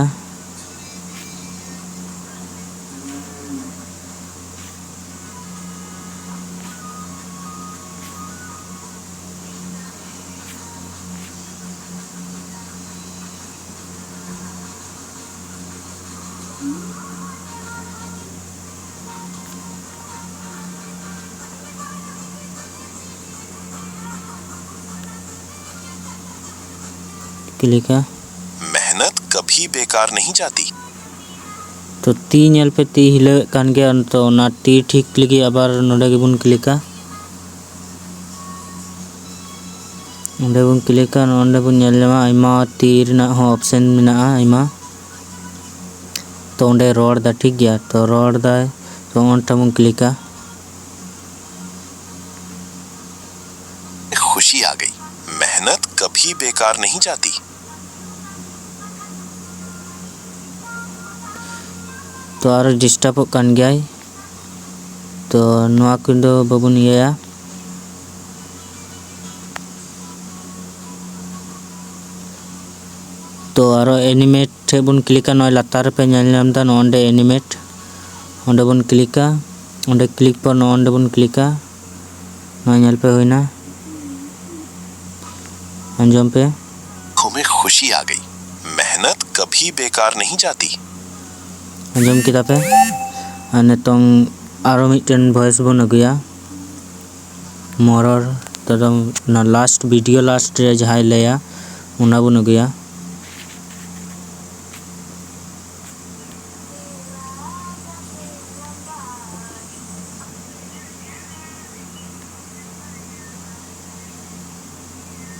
ᱠᱞᱤᱠᱟ᱾ मेहनत कभी बेकार नहीं जाती। ᱛᱚ ᱛᱤ ᱧᱮᱞ ᱯᱮ, ᱛᱤ ᱦᱤᱞᱟᱹᱣᱮᱫ ᱠᱟᱱ ᱜᱮᱭᱟ᱾ ᱛᱚ ᱚᱱᱟ ᱛᱤ ᱴᱷᱤᱠ ᱞᱟᱹᱜᱤᱫ ᱟᱵᱟᱨ ᱱᱚᱰᱮ ᱜᱮᱵᱚᱱ ᱠᱞᱤᱠᱟ᱾ ᱚᱸᱰᱮ ᱵᱚᱱ ᱠᱞᱤᱠᱟ, ᱱᱚᱰᱮ ᱵᱚᱱ ᱧᱮᱞ ᱧᱟᱢᱟ ᱟᱭᱢᱟ ᱛᱤ ᱨᱮᱱᱟᱜ ᱦᱚᱸ ᱚᱯᱥᱮᱱ ᱢᱮᱱᱟᱜᱼᱟ, ᱟᱭᱢᱟ᱾ ᱛᱚ ᱚᱸᱰᱮ ᱨᱚᱲ ᱫᱟ, ᱴᱷᱤᱠ ᱜᱮᱭᱟ᱾ ᱛᱚ ᱨᱚᱲ ᱫᱟᱭ, ᱛᱚ ᱚᱱᱴᱟ ᱵᱚᱱ ᱠᱞᱤᱠᱟ᱾ खुशी आ गई। मेहनत कभी बेकार नहीं जाती। ᱛᱚ ᱟᱨᱚ ᱰᱤᱥᱴᱟᱵᱚᱜ ᱠᱟᱱ ᱜᱮᱭᱟᱭ᱾ ᱛᱚ ᱱᱚᱣᱟ ᱠᱚᱫᱚ ᱵᱟᱵᱚᱱ ᱤᱭᱟᱹᱭᱟ᱾ ᱛᱚ ᱟᱨᱚ ᱮᱱᱤᱢᱮᱴ ᱴᱷᱮᱡ ᱵᱚᱱ ᱠᱞᱤᱠᱟ᱾ ᱱᱚᱜᱼᱚᱭ ᱞᱟᱛᱟᱨ ᱨᱮᱯᱮ ᱧᱮᱞ ᱧᱟᱢ ᱮᱫᱟ, ᱱᱚᱜᱼᱚ ᱱᱚᱰᱮ ᱮᱱᱤᱢᱮᱴ, ᱚᱸᱰᱮ ᱵᱚᱱ ᱠᱞᱤᱠᱟ᱾ ᱚᱸᱰᱮ ᱠᱞᱤᱠ ᱯᱚᱨ ᱱᱚᱜᱼᱚ ᱱᱚᱰᱮ ᱵᱚᱱ ᱠᱞᱤᱠᱟ᱾ ᱱᱚᱣᱟ ᱧᱮᱞ ᱯᱮ, ᱦᱩᱭᱱᱟ᱾ ᱟᱸᱡᱚᱢ ᱯᱮ᱾ आंखों में खुशी आ गई। मेहनत कभी बेकार नहीं जाती। ᱟᱸᱡᱚᱢ ᱠᱮᱫᱟ ᱯᱮ? ᱟᱨ ᱱᱤᱛᱚᱝ ᱟᱨᱚ ᱢᱤᱫᱴᱮᱱ ᱵᱷᱚᱭᱮᱥ ᱵᱚᱱ ᱟᱹᱜᱩᱭᱟ᱾ ᱢᱚᱨᱚᱨ ᱛᱮᱫᱚ ᱚᱱᱟ ᱞᱟᱥᱴ, ᱵᱷᱤᱰᱤᱭᱳ ᱞᱟᱥᱴ ᱨᱮ ᱡᱟᱦᱟᱸᱭ ᱞᱟᱹᱭᱟ, ᱚᱱᱟ ᱵᱚᱱ ᱟᱹᱜᱩᱭᱟ᱾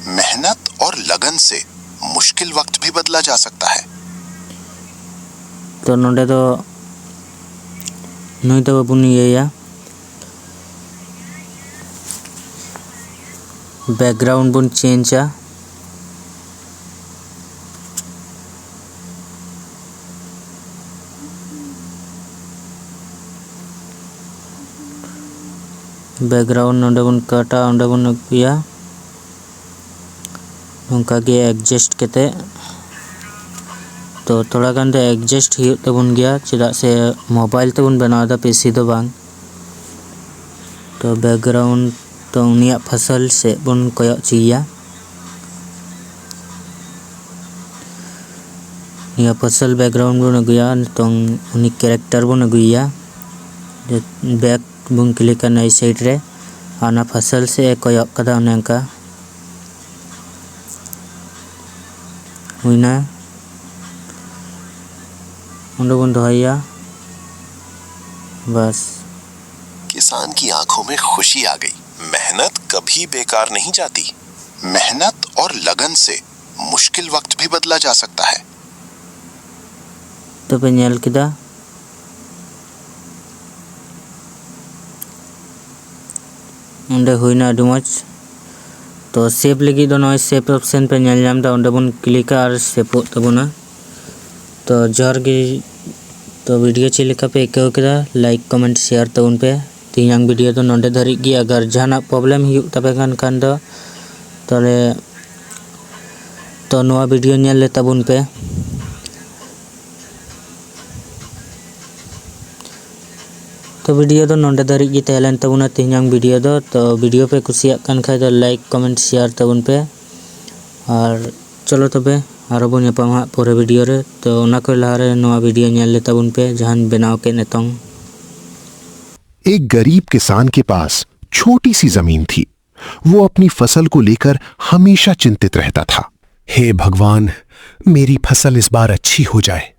मेहनत और लगन से मुश्किल वक्त भी बदला जा सकता है। ᱛᱚ ᱱᱚᱰᱮ ᱫᱚ ᱱᱩᱭ ᱫᱚ ᱵᱟᱵᱚᱱ ᱤᱭᱟᱹᱭᱟ, ᱵᱮᱠᱜᱨᱟᱣᱩᱱᱰ ᱵᱚᱱ ᱪᱮᱧᱡᱟ᱾ ᱵᱮᱠᱜᱨᱟᱣᱩᱱᱰ ᱱᱚᱰᱮ ᱵᱚᱱ ᱠᱟᱴᱟ, ᱚᱸᱰᱮ ᱵᱚᱱ ᱟᱹᱜᱩᱭᱟ᱾ ᱱᱚᱝᱠᱟ ᱜᱮ ᱮᱰᱡᱟᱥᱴ ᱠᱟᱛᱮ, ᱛᱚ ᱛᱷᱚᱲᱟ ᱜᱟᱱ ᱫᱚ ᱮᱰᱡᱟᱥᱴ ᱦᱩᱭᱩᱜ ᱛᱟᱵᱚᱱ ᱜᱮᱭᱟ, ᱪᱮᱫᱟᱜ ᱥᱮ ᱢᱳᱵᱟᱭᱤᱞ ᱛᱮᱵᱚᱱ ᱵᱮᱱᱟᱣ ᱮᱫᱟ, ᱯᱤᱥᱤ ᱫᱚ ᱵᱟᱝ᱾ ᱛᱚ ᱵᱮᱠᱜᱨᱟᱣᱩᱱᱰ, ᱛᱚ ᱩᱱᱤᱭᱟᱜ ᱯᱷᱚᱥᱚᱞ ᱥᱮᱫ ᱵᱚᱱ ᱠᱚᱭᱚᱜ ᱦᱚᱪᱚᱭᱮᱭᱟ᱾ ᱱᱤᱭᱟᱹ ᱯᱷᱚᱥᱚᱞ ᱵᱮᱠᱜᱨᱟᱣᱩᱱᱰ ᱵᱚᱱ ᱟᱹᱜᱩᱭᱟ, ᱱᱤᱛᱚᱝ ᱩᱱᱤ ᱠᱮᱨᱮᱠᱴᱟᱨ ᱵᱚᱱ ᱟᱹᱜᱩᱭᱮᱭᱟ᱾ ᱵᱮᱠ ᱵᱚᱱ ᱠᱞᱤᱠᱟ ᱱᱟᱭ ᱥᱟᱭᱤᱰ ᱨᱮ, ᱟᱨ ᱚᱱᱟ ᱯᱷᱚᱥᱚᱞ ᱥᱮᱫ ᱮ ᱠᱚᱭᱚᱜ ᱠᱟᱫᱟ, ᱚᱱᱮ ᱚᱱᱠᱟ ᱦᱩᱭᱱᱟ᱾ ᱚᱸᱰᱮ ᱵᱚᱱ ᱫᱚᱦᱚᱭᱮᱭᱟ᱾ ᱵᱟᱥ᱾ किसान की आंखों में खुशी आ गई। मेहनत कभी बेकार नहीं जाती। मेहनत और लगन से मुश्किल वक्त भी बदला जा सकता है। ᱛᱚᱵᱮ ᱧᱮᱞ ᱠᱮᱫᱟ, ᱚᱸᱰᱮ ᱦᱩᱭᱱᱟ ᱟᱹᱰᱤ ᱢᱚᱡᱽ᱾ ᱛᱚ ᱥᱮᱵᱷ ᱞᱟᱹᱜᱤᱫ ᱫᱚ ᱱᱚᱜᱼᱚᱭ ᱥᱮᱵᱷ ᱚᱯᱥᱮᱱ ᱯᱮ ᱧᱮᱞ ᱧᱟᱢ ᱮᱫᱟ, ᱚᱸᱰᱮ ᱵᱚᱱ ᱠᱞᱤᱠᱟ ᱟᱨ ᱥᱮᱵᱷᱚᱜ ᱛᱟᱵᱚᱱᱟ᱾ ᱛᱚ ᱡᱚᱦᱟᱨ ᱜᱮ᱾ ᱛᱚ ᱵᱷᱤᱰᱤᱭᱳ ᱪᱮᱫ ᱞᱮᱠᱟ ᱯᱮ ᱟᱹᱭᱠᱟᱹᱣ ᱠᱮᱫᱟ? ᱞᱟᱭᱤᱠ, ᱠᱚᱢᱮᱱᱴ, ᱥᱮᱭᱟᱨ ᱛᱟᱵᱚᱱ ᱯᱮ᱾ ᱛᱮᱦᱮᱧᱟᱜ ᱵᱷᱤᱰᱤᱭᱳ ᱫᱚ ᱱᱚᱰᱮ ᱫᱷᱟᱹᱨᱤᱡ ᱜᱮ᱾ ᱟᱜᱟᱨ ᱡᱟᱦᱟᱱᱟᱜ ᱯᱨᱚᱵᱞᱮᱢ ᱦᱩᱭᱩᱜ ᱛᱟᱯᱮ ᱠᱟᱱ ᱠᱷᱟᱱ ᱫᱚ, ᱛᱟᱦᱚᱞᱮ ᱛᱚ ᱱᱚᱣᱟ ᱵᱷᱤᱰᱤᱭᱳ ᱧᱮᱞ ᱞᱮ ᱛᱟᱵᱚᱱ ᱯᱮ᱾ ᱛᱚ ᱵᱷᱤᱰᱤᱭᱳ ᱫᱚ ᱱᱚᱰᱮ ᱫᱷᱟᱹᱨᱤᱡ ᱜᱮ ᱛᱟᱦᱮᱸ ᱞᱮᱱ ᱛᱟᱵᱚᱱᱟ ᱛᱮᱦᱮᱧᱟᱜ ᱵᱷᱤᱰᱤᱭᱳ ᱫᱚ᱾ ᱛᱚ ᱵᱷᱤᱰᱤᱭᱳ ᱯᱮ ᱠᱩᱥᱤᱭᱟᱜ ᱠᱟᱱ ᱠᱷᱟᱡ ᱫᱚ ᱞᱟᱭᱤᱠ, ᱠᱚᱢᱮᱱᱴ, ᱥᱮᱭᱟᱨ ᱛᱟᱵᱚᱱ ᱯᱮ᱾ ᱟᱨ ᱪᱚᱞᱚ ᱛᱚᱵᱮ ᱟᱨᱚ ᱵᱚᱱ ᱧᱟᱯᱟᱢᱟ ᱦᱟᱸᱜ ᱯᱚᱨᱮ ᱵᱷᱤᱰᱤᱭᱳ ᱨᱮ᱾ ᱛᱚ ᱚᱱᱟ ᱠᱷᱚᱡ ᱞᱟᱦᱟ ᱨᱮ ᱱᱚᱣᱟ ᱵᱷᱤᱰᱤᱭᱳ ᱧᱮᱞ ᱞᱮ ᱛᱟᱵᱚᱱ ᱯᱮ, ᱡᱟᱦᱟᱸᱧ ᱵᱮᱱᱟᱣ ᱠᱮᱫ ᱱᱤᱛᱚᱝ᱾ एक गरीब किसान के पास छोटी सी जमीन थी। वो अपनी फसल को लेकर हमेशा चिंतित रहता था। हे भगवान, मेरी फसल इस बार अच्छी हो जाए।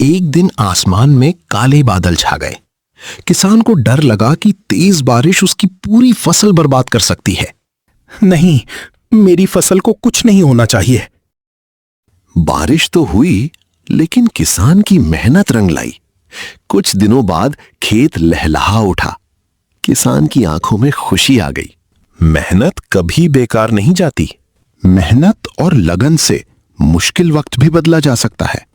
एक दिन आसमान में काले बादल छा गए। किसान को डर लगा कि तेज बारिश उसकी पूरी फसल बर्बाद कर सकती है। नहीं, मेरी फसल को कुछ नहीं होना चाहिए। बारिश तो हुई, लेकिन किसान की मेहनत रंग लाई। कुछ दिनों बाद खेत लहलहा उठा। किसान की आंखों में खुशी आ गई। मेहनत कभी बेकार नहीं जाती। मेहनत और लगन से मुश्किल वक्त भी बदला जा सकता है।